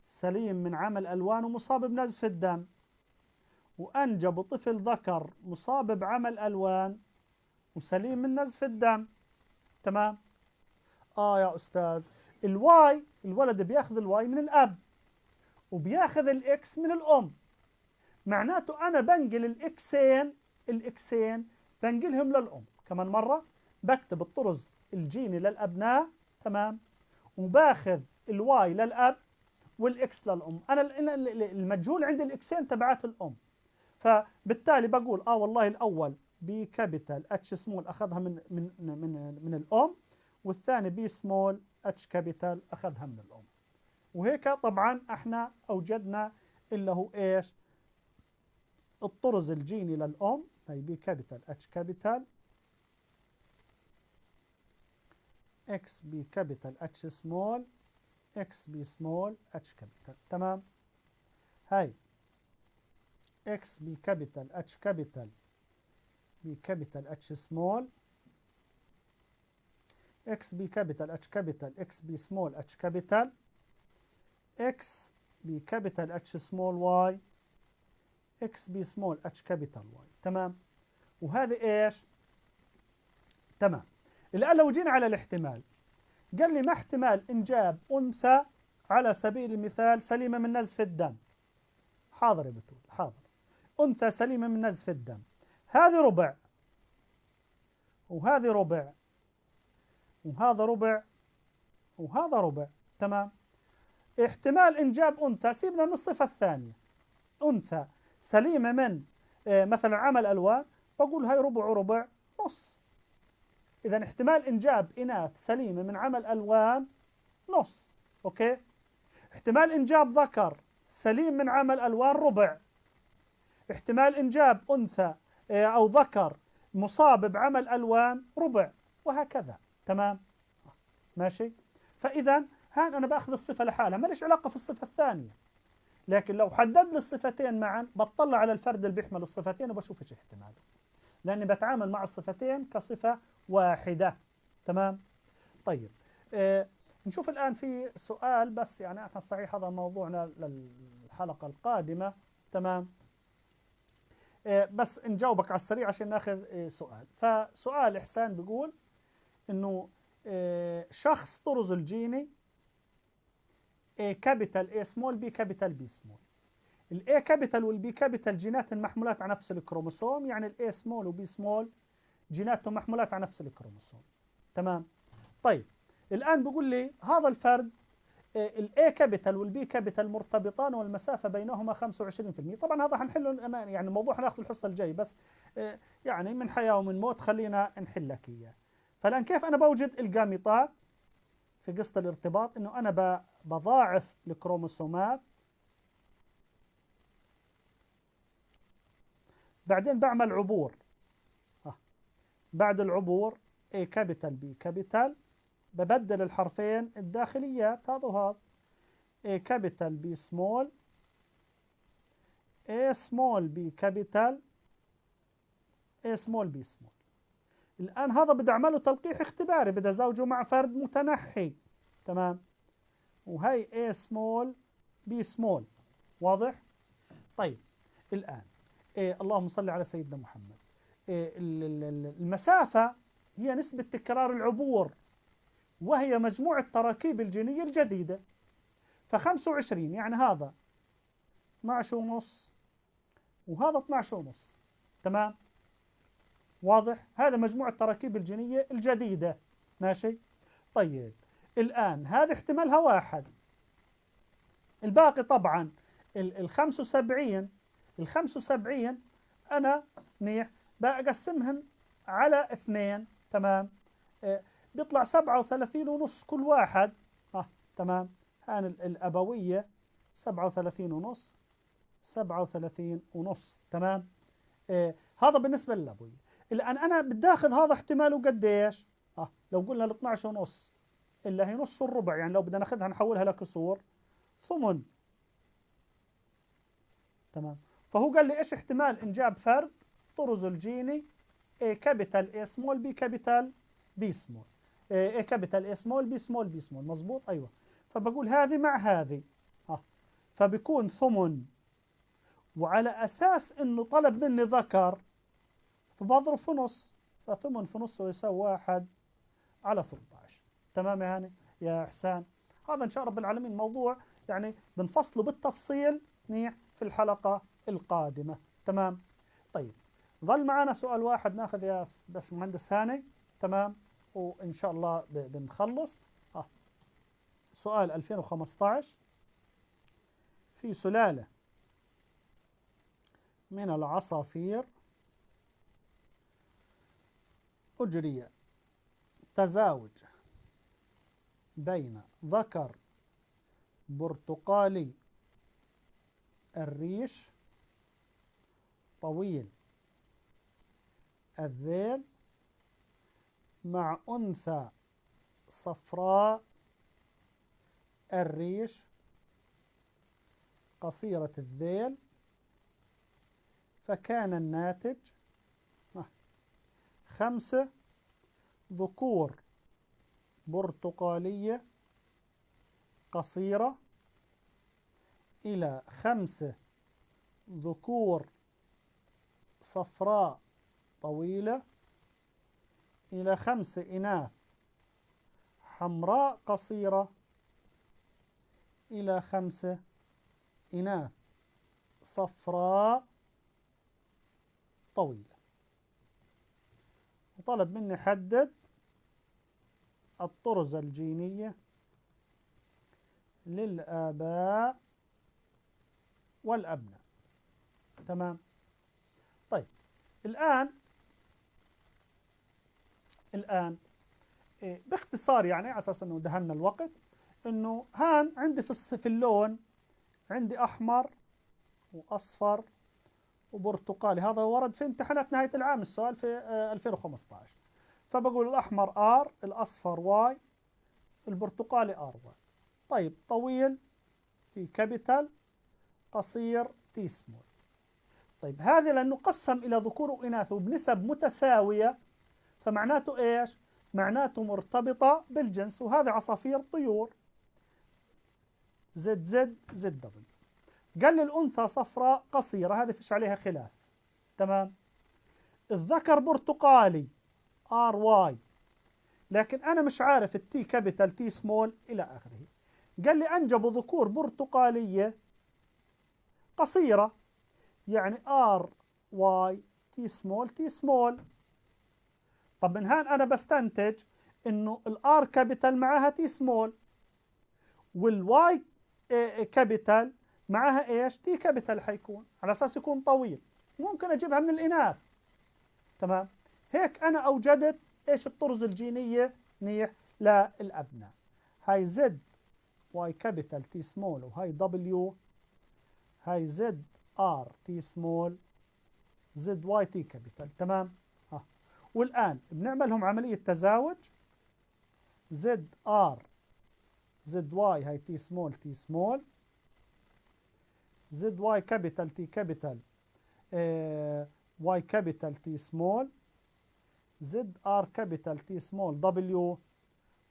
سليم من عمى الألوان ومصاب بنزف الدم، وأنجبوا طفل ذكر مصاب بعمى الألوان وسليم من نزف الدم. تمام؟ آه يا أستاذ، الواي، الولد بياخذ الواي من الأب، وبياخذ الإكس من الأم. معناته أنا بنقل الإكسين، الإكسين بنقلهم للأم. كمان مرة، بكتب الطرز الجيني للأبناء، تمام؟ وباخذ الواي للأب والإكس للأم. أنا ال-، ال-، ال-، المجهول عندي الإكسين تبعات الأم. فبالتالي بقول، آه والله الأول بي كابيتال اتش سمول أخذها من، من، من، من الأم، والثاني بي سمول اتش كابيتال أخذها من الأم. وهيك طبعًا احنا أوجدنا اللي هو إيش؟ الطرز الجيني للأم، هاي بي كابيتال اتش كابيتال، اكس بي كابيتال اتش سمول، اكس بي سمول اتش كابيتال. تمام؟ هاي X B capital, H capital, B capital, H small, X B capital, H capital, X B small, H capital, X B capital, H small y، X B small، H capital y. تمام؟ وهذه إيش؟ تمام. الآن لو جينا على الاحتمال، قال لي: ما احتمال إنجاب أنثى على سبيل المثال سليمة من نزف الدم؟ حاضر يا بتول، حاضر. أنثى سليمة من نزف الدم، هذه ربع وهذه ربع وهذا ربع وهذا ربع. تمام؟ احتمال إنجاب أنثى، سيبنا من الصفة الثانية، أنثى سليمة من، آه، مثلًا عمل ألوان، بقول هاي ربع وربع نص. إذن احتمال إنجاب إناث سليمة من عمل ألوان نص. أوكي؟ احتمال إنجاب ذكر سليم من عمل ألوان ربع. احتمال إنجاب أنثى، آه، أو ذكر مصاب بعمل ألوان ربع، وهكذا. تمام؟ ماشي؟ فإذا هان أنا بأخذ الصفة لحالها، ما ليش علاقة في الصفة الثانية. لكن لو حدد لي الصفتين معا، بطلع على الفرد اللي بيحمل الصفتين وبشوف إيش احتماله، لأني بتعامل مع الصفتين كصفة واحدة. تمام؟ طيب، آه، نشوف الآن في سؤال، بس يعني احنا صحيح هذا موضوعنا للحلقة القادمة. تمام؟ آه، بس نجاوبك على السريع عشان ناخذ، آه، سؤال. فسؤال إحسان بيقول إنه، آه، شخص طرز الجيني A capital، A small، B capital، B small. ال A capital وال B capital جيناتهم محمولات على نفس الكروموسوم، يعني ال A small و B small جيناتهم محمولات على نفس الكروموسوم. تمام. طيب، الآن بيقول لي هذا الفرد، آه، ال A capital وال B capital مرتبطان والمسافة بينهما خمسة وعشرين في المية. طبعًا هذا حنحله أنا، يعني الموضوع حناخذه الحصة الجاية، بس، آه، يعني من حياة ومن موت خلينا نحلك إياه. فالآن كيف أنا بوجد الجاميتات في قصة الارتباط؟ إنه أنا ب-، بضاعف الكروموسومات، بعدين بعمل عبور. آه. بعد العبور، A capital، B capital، ببدل الحرفين الداخليات، هذا وهذا. A capital، B small، A small، B capital، A small، B small. الآن هذا بدي أعمله تلقيح اختباري، بدي أزوجه مع فرد متنحي. تمام؟ وهي A small، B small. واضح؟ طيب، الآن، إيه، اللهم صل على سيدنا محمد. إيه، ال-، ال-، ال-، المسافة هي نسبة تكرار العبور، وهي مجموع التراكيب الجينية الجديدة. فخمسة وعشرين، يعني هذا اثناعش ونص، وهذا اثناعش ونص. تمام؟ واضح؟ هذا مجموع التراكيب الجينية الجديدة. ماشي؟ طيب، الآن هذه احتمالها واحد. الباقي طبعًا ال-، الخمسة وسبعين، الخمسة وسبعين أنا منيح بقسمهن على اثنين. تمام؟ آه، بيطلع سبعة وثلاثين ونص كل واحد. آه، تمام؟ هان ال-، الأبوية سبعة وثلاثين ونص، سبعة وثلاثين ونص. تمام؟ إيه، هذا بالنسبة للأبوية. الآن أنا بدي آخذ هذا احتماله قديش؟ آه، لو قلنا الاثناعش ونص، إلا هي نص الربع، يعني لو بدنا ناخذها نحولها لكسور، ثمن. تمام. فهو قال لي: إيش احتمال إنجاب فرد طرز الجيني A capital، A small، B capital، B small؟ إيه، A capital، A small، B small، B small. مظبوط؟ أيوة. فبقول هذه مع هذه. آه. فبيكون ثمن. وعلى أساس إنه طلب مني ذكر، فبضرب في نص، فثمن في نص يساوي واحد على ستعش. تمام يا هاني، يا إحسان؟ هذا إن شاء رب العالمين موضوع، يعني، بنفصله بالتفصيل، منيح، في الحلقة القادمة. تمام؟ طيب، ظل معنا سؤال واحد ناخذ يا باشمهندس هاني. تمام؟ وإن شاء الله ب-، بنخلص. آه. سؤال ألفين وخمستاش. في سلالة من العصافير أجري تزاوج بين ذكر برتقالي الريش طويل الذيل مع أنثى صفراء الريش قصيرة الذيل فكان الناتج، آه، خمسة ذكور برتقالية قصيرة إلى خمسة ذكور صفراء طويلة إلى خمسة إناث حمراء قصيرة إلى خمسة إناث صفراء طويلة. وطلب مني حدد الطرز الجينية للآباء والأبناء. تمام. طيب، الآن، الآن، إيه، باختصار يعني، على أساس إنه دهمنا الوقت، إنه هان عندي في الص-، في اللون عندي أحمر وأصفر وبرتقالي. هذا ورد في امتحانات نهاية العام، السؤال في، آه، ألفين وخمستاش. فبقول الأحمر آر، الأصفر واي، البرتقالي آر واي. طيب، طويل تي كابيتال، قصير تي سمول. طيب، هذا لأنه قسم إلى ذكور وإناث وبنسب متساوية، فمعناته إيش؟ معناته مرتبطة بالجنس، وهذا عصافير طيور. زد زد، زد دبليو. قال لي الأنثى صفراء قصيرة، هذه فيش عليها خلاف. تمام. الذكر برتقالي، آر واي. لكن أنا مش عارف التي كابيتال، تي سمول، إلى آخره. قال لي أنجبوا ذكور برتقالية قصيرة، يعني آر واي، تي سمول، تي سمول. طب من هان أنا بستنتج إنه الآر كابيتال معاها تي سمول، والواي، آه، كابيتال معاها إيش؟ تي كابيتال حيكون، على أساس يكون طويل. ممكن أجيبها من الإناث. تمام؟ هيك أنا أوجدت إيش؟ الطرز الجينية منيح للأبناء. هاي زد واي كابيتال تي سمول، وهاي دبليو، هاي زد آر تي سمول، زد واي تي كابيتال. تمام؟ ها. والآن بنعملهم عملية تزاوج. زد آر، زد واي هاي تي سمول، تي سمول، زد واي كابيتال، تي كابيتال، آه، واي كابيتال، تي سمول، زد آر كابيتال، تي سمول، دبليو،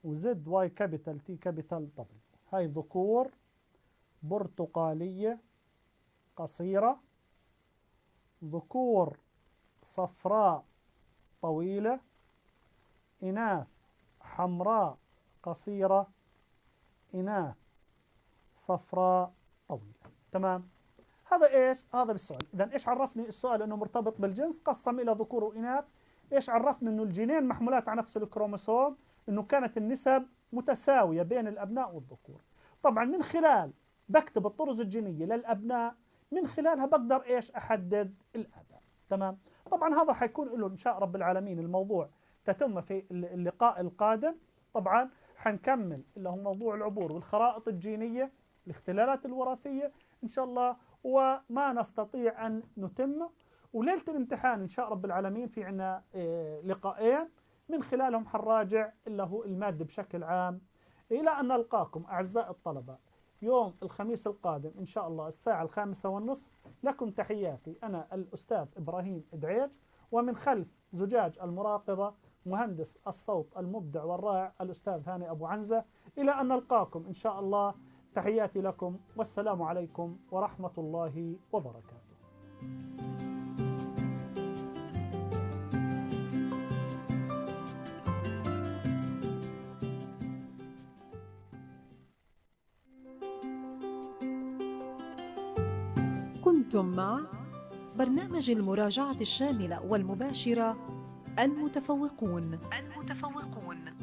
وزد واي كابيتال، تي كابيتال، دبليو. هاي ذكور برتقالية قصيرة، ذكور صفراء طويلة، إناث حمراء قصيرة، إناث صفراء طويلة. تمام؟ هذا إيش؟ هذا بالسؤال. إذن إيش عرفني السؤال؟ إنه مرتبط بالجنس، قسم إلى ذكور وإناث. إيش عرفني؟ إنه الجينين محمولات على نفس الكروموسوم، إنه كانت النسب متساوية بين الأبناء والذكور. طبعًا من خلال بكتب الطرز الجينية للأبناء، من خلالها بقدر إيش؟ أحدد الآباء. تمام؟ طبعًا هذا حيكون له إن شاء رب العالمين الموضوع تتم في ال-، اللقاء القادم. طبعًا حنكمل اللي هو موضوع العبور والخرائط الجينية، الاختلالات الوراثية إن شاء الله، وما نستطيع أن نتمه. وليلة الامتحان إن شاء رب العالمين في عنا، إيه، لقاءين من خلالهم حنراجع اللي هو المادة بشكل عام. إلى أن نلقاكم أعزائي الطلبة يوم الخميس القادم إن شاء الله الساعة الخامسة والنصف. لكم تحياتي أنا الأستاذ إبراهيم دعيج، ومن خلف زجاج المراقبة مهندس الصوت المبدع والرائع الأستاذ هاني أبو عنزة. إلى أن نلقاكم إن شاء الله، تحياتي لكم والسلام عليكم ورحمة الله وبركاته. كنتم مع برنامج المراجعة الشاملة والمباشرة المتفوقون. المتفوقون.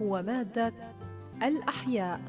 هو مادة الأحياء.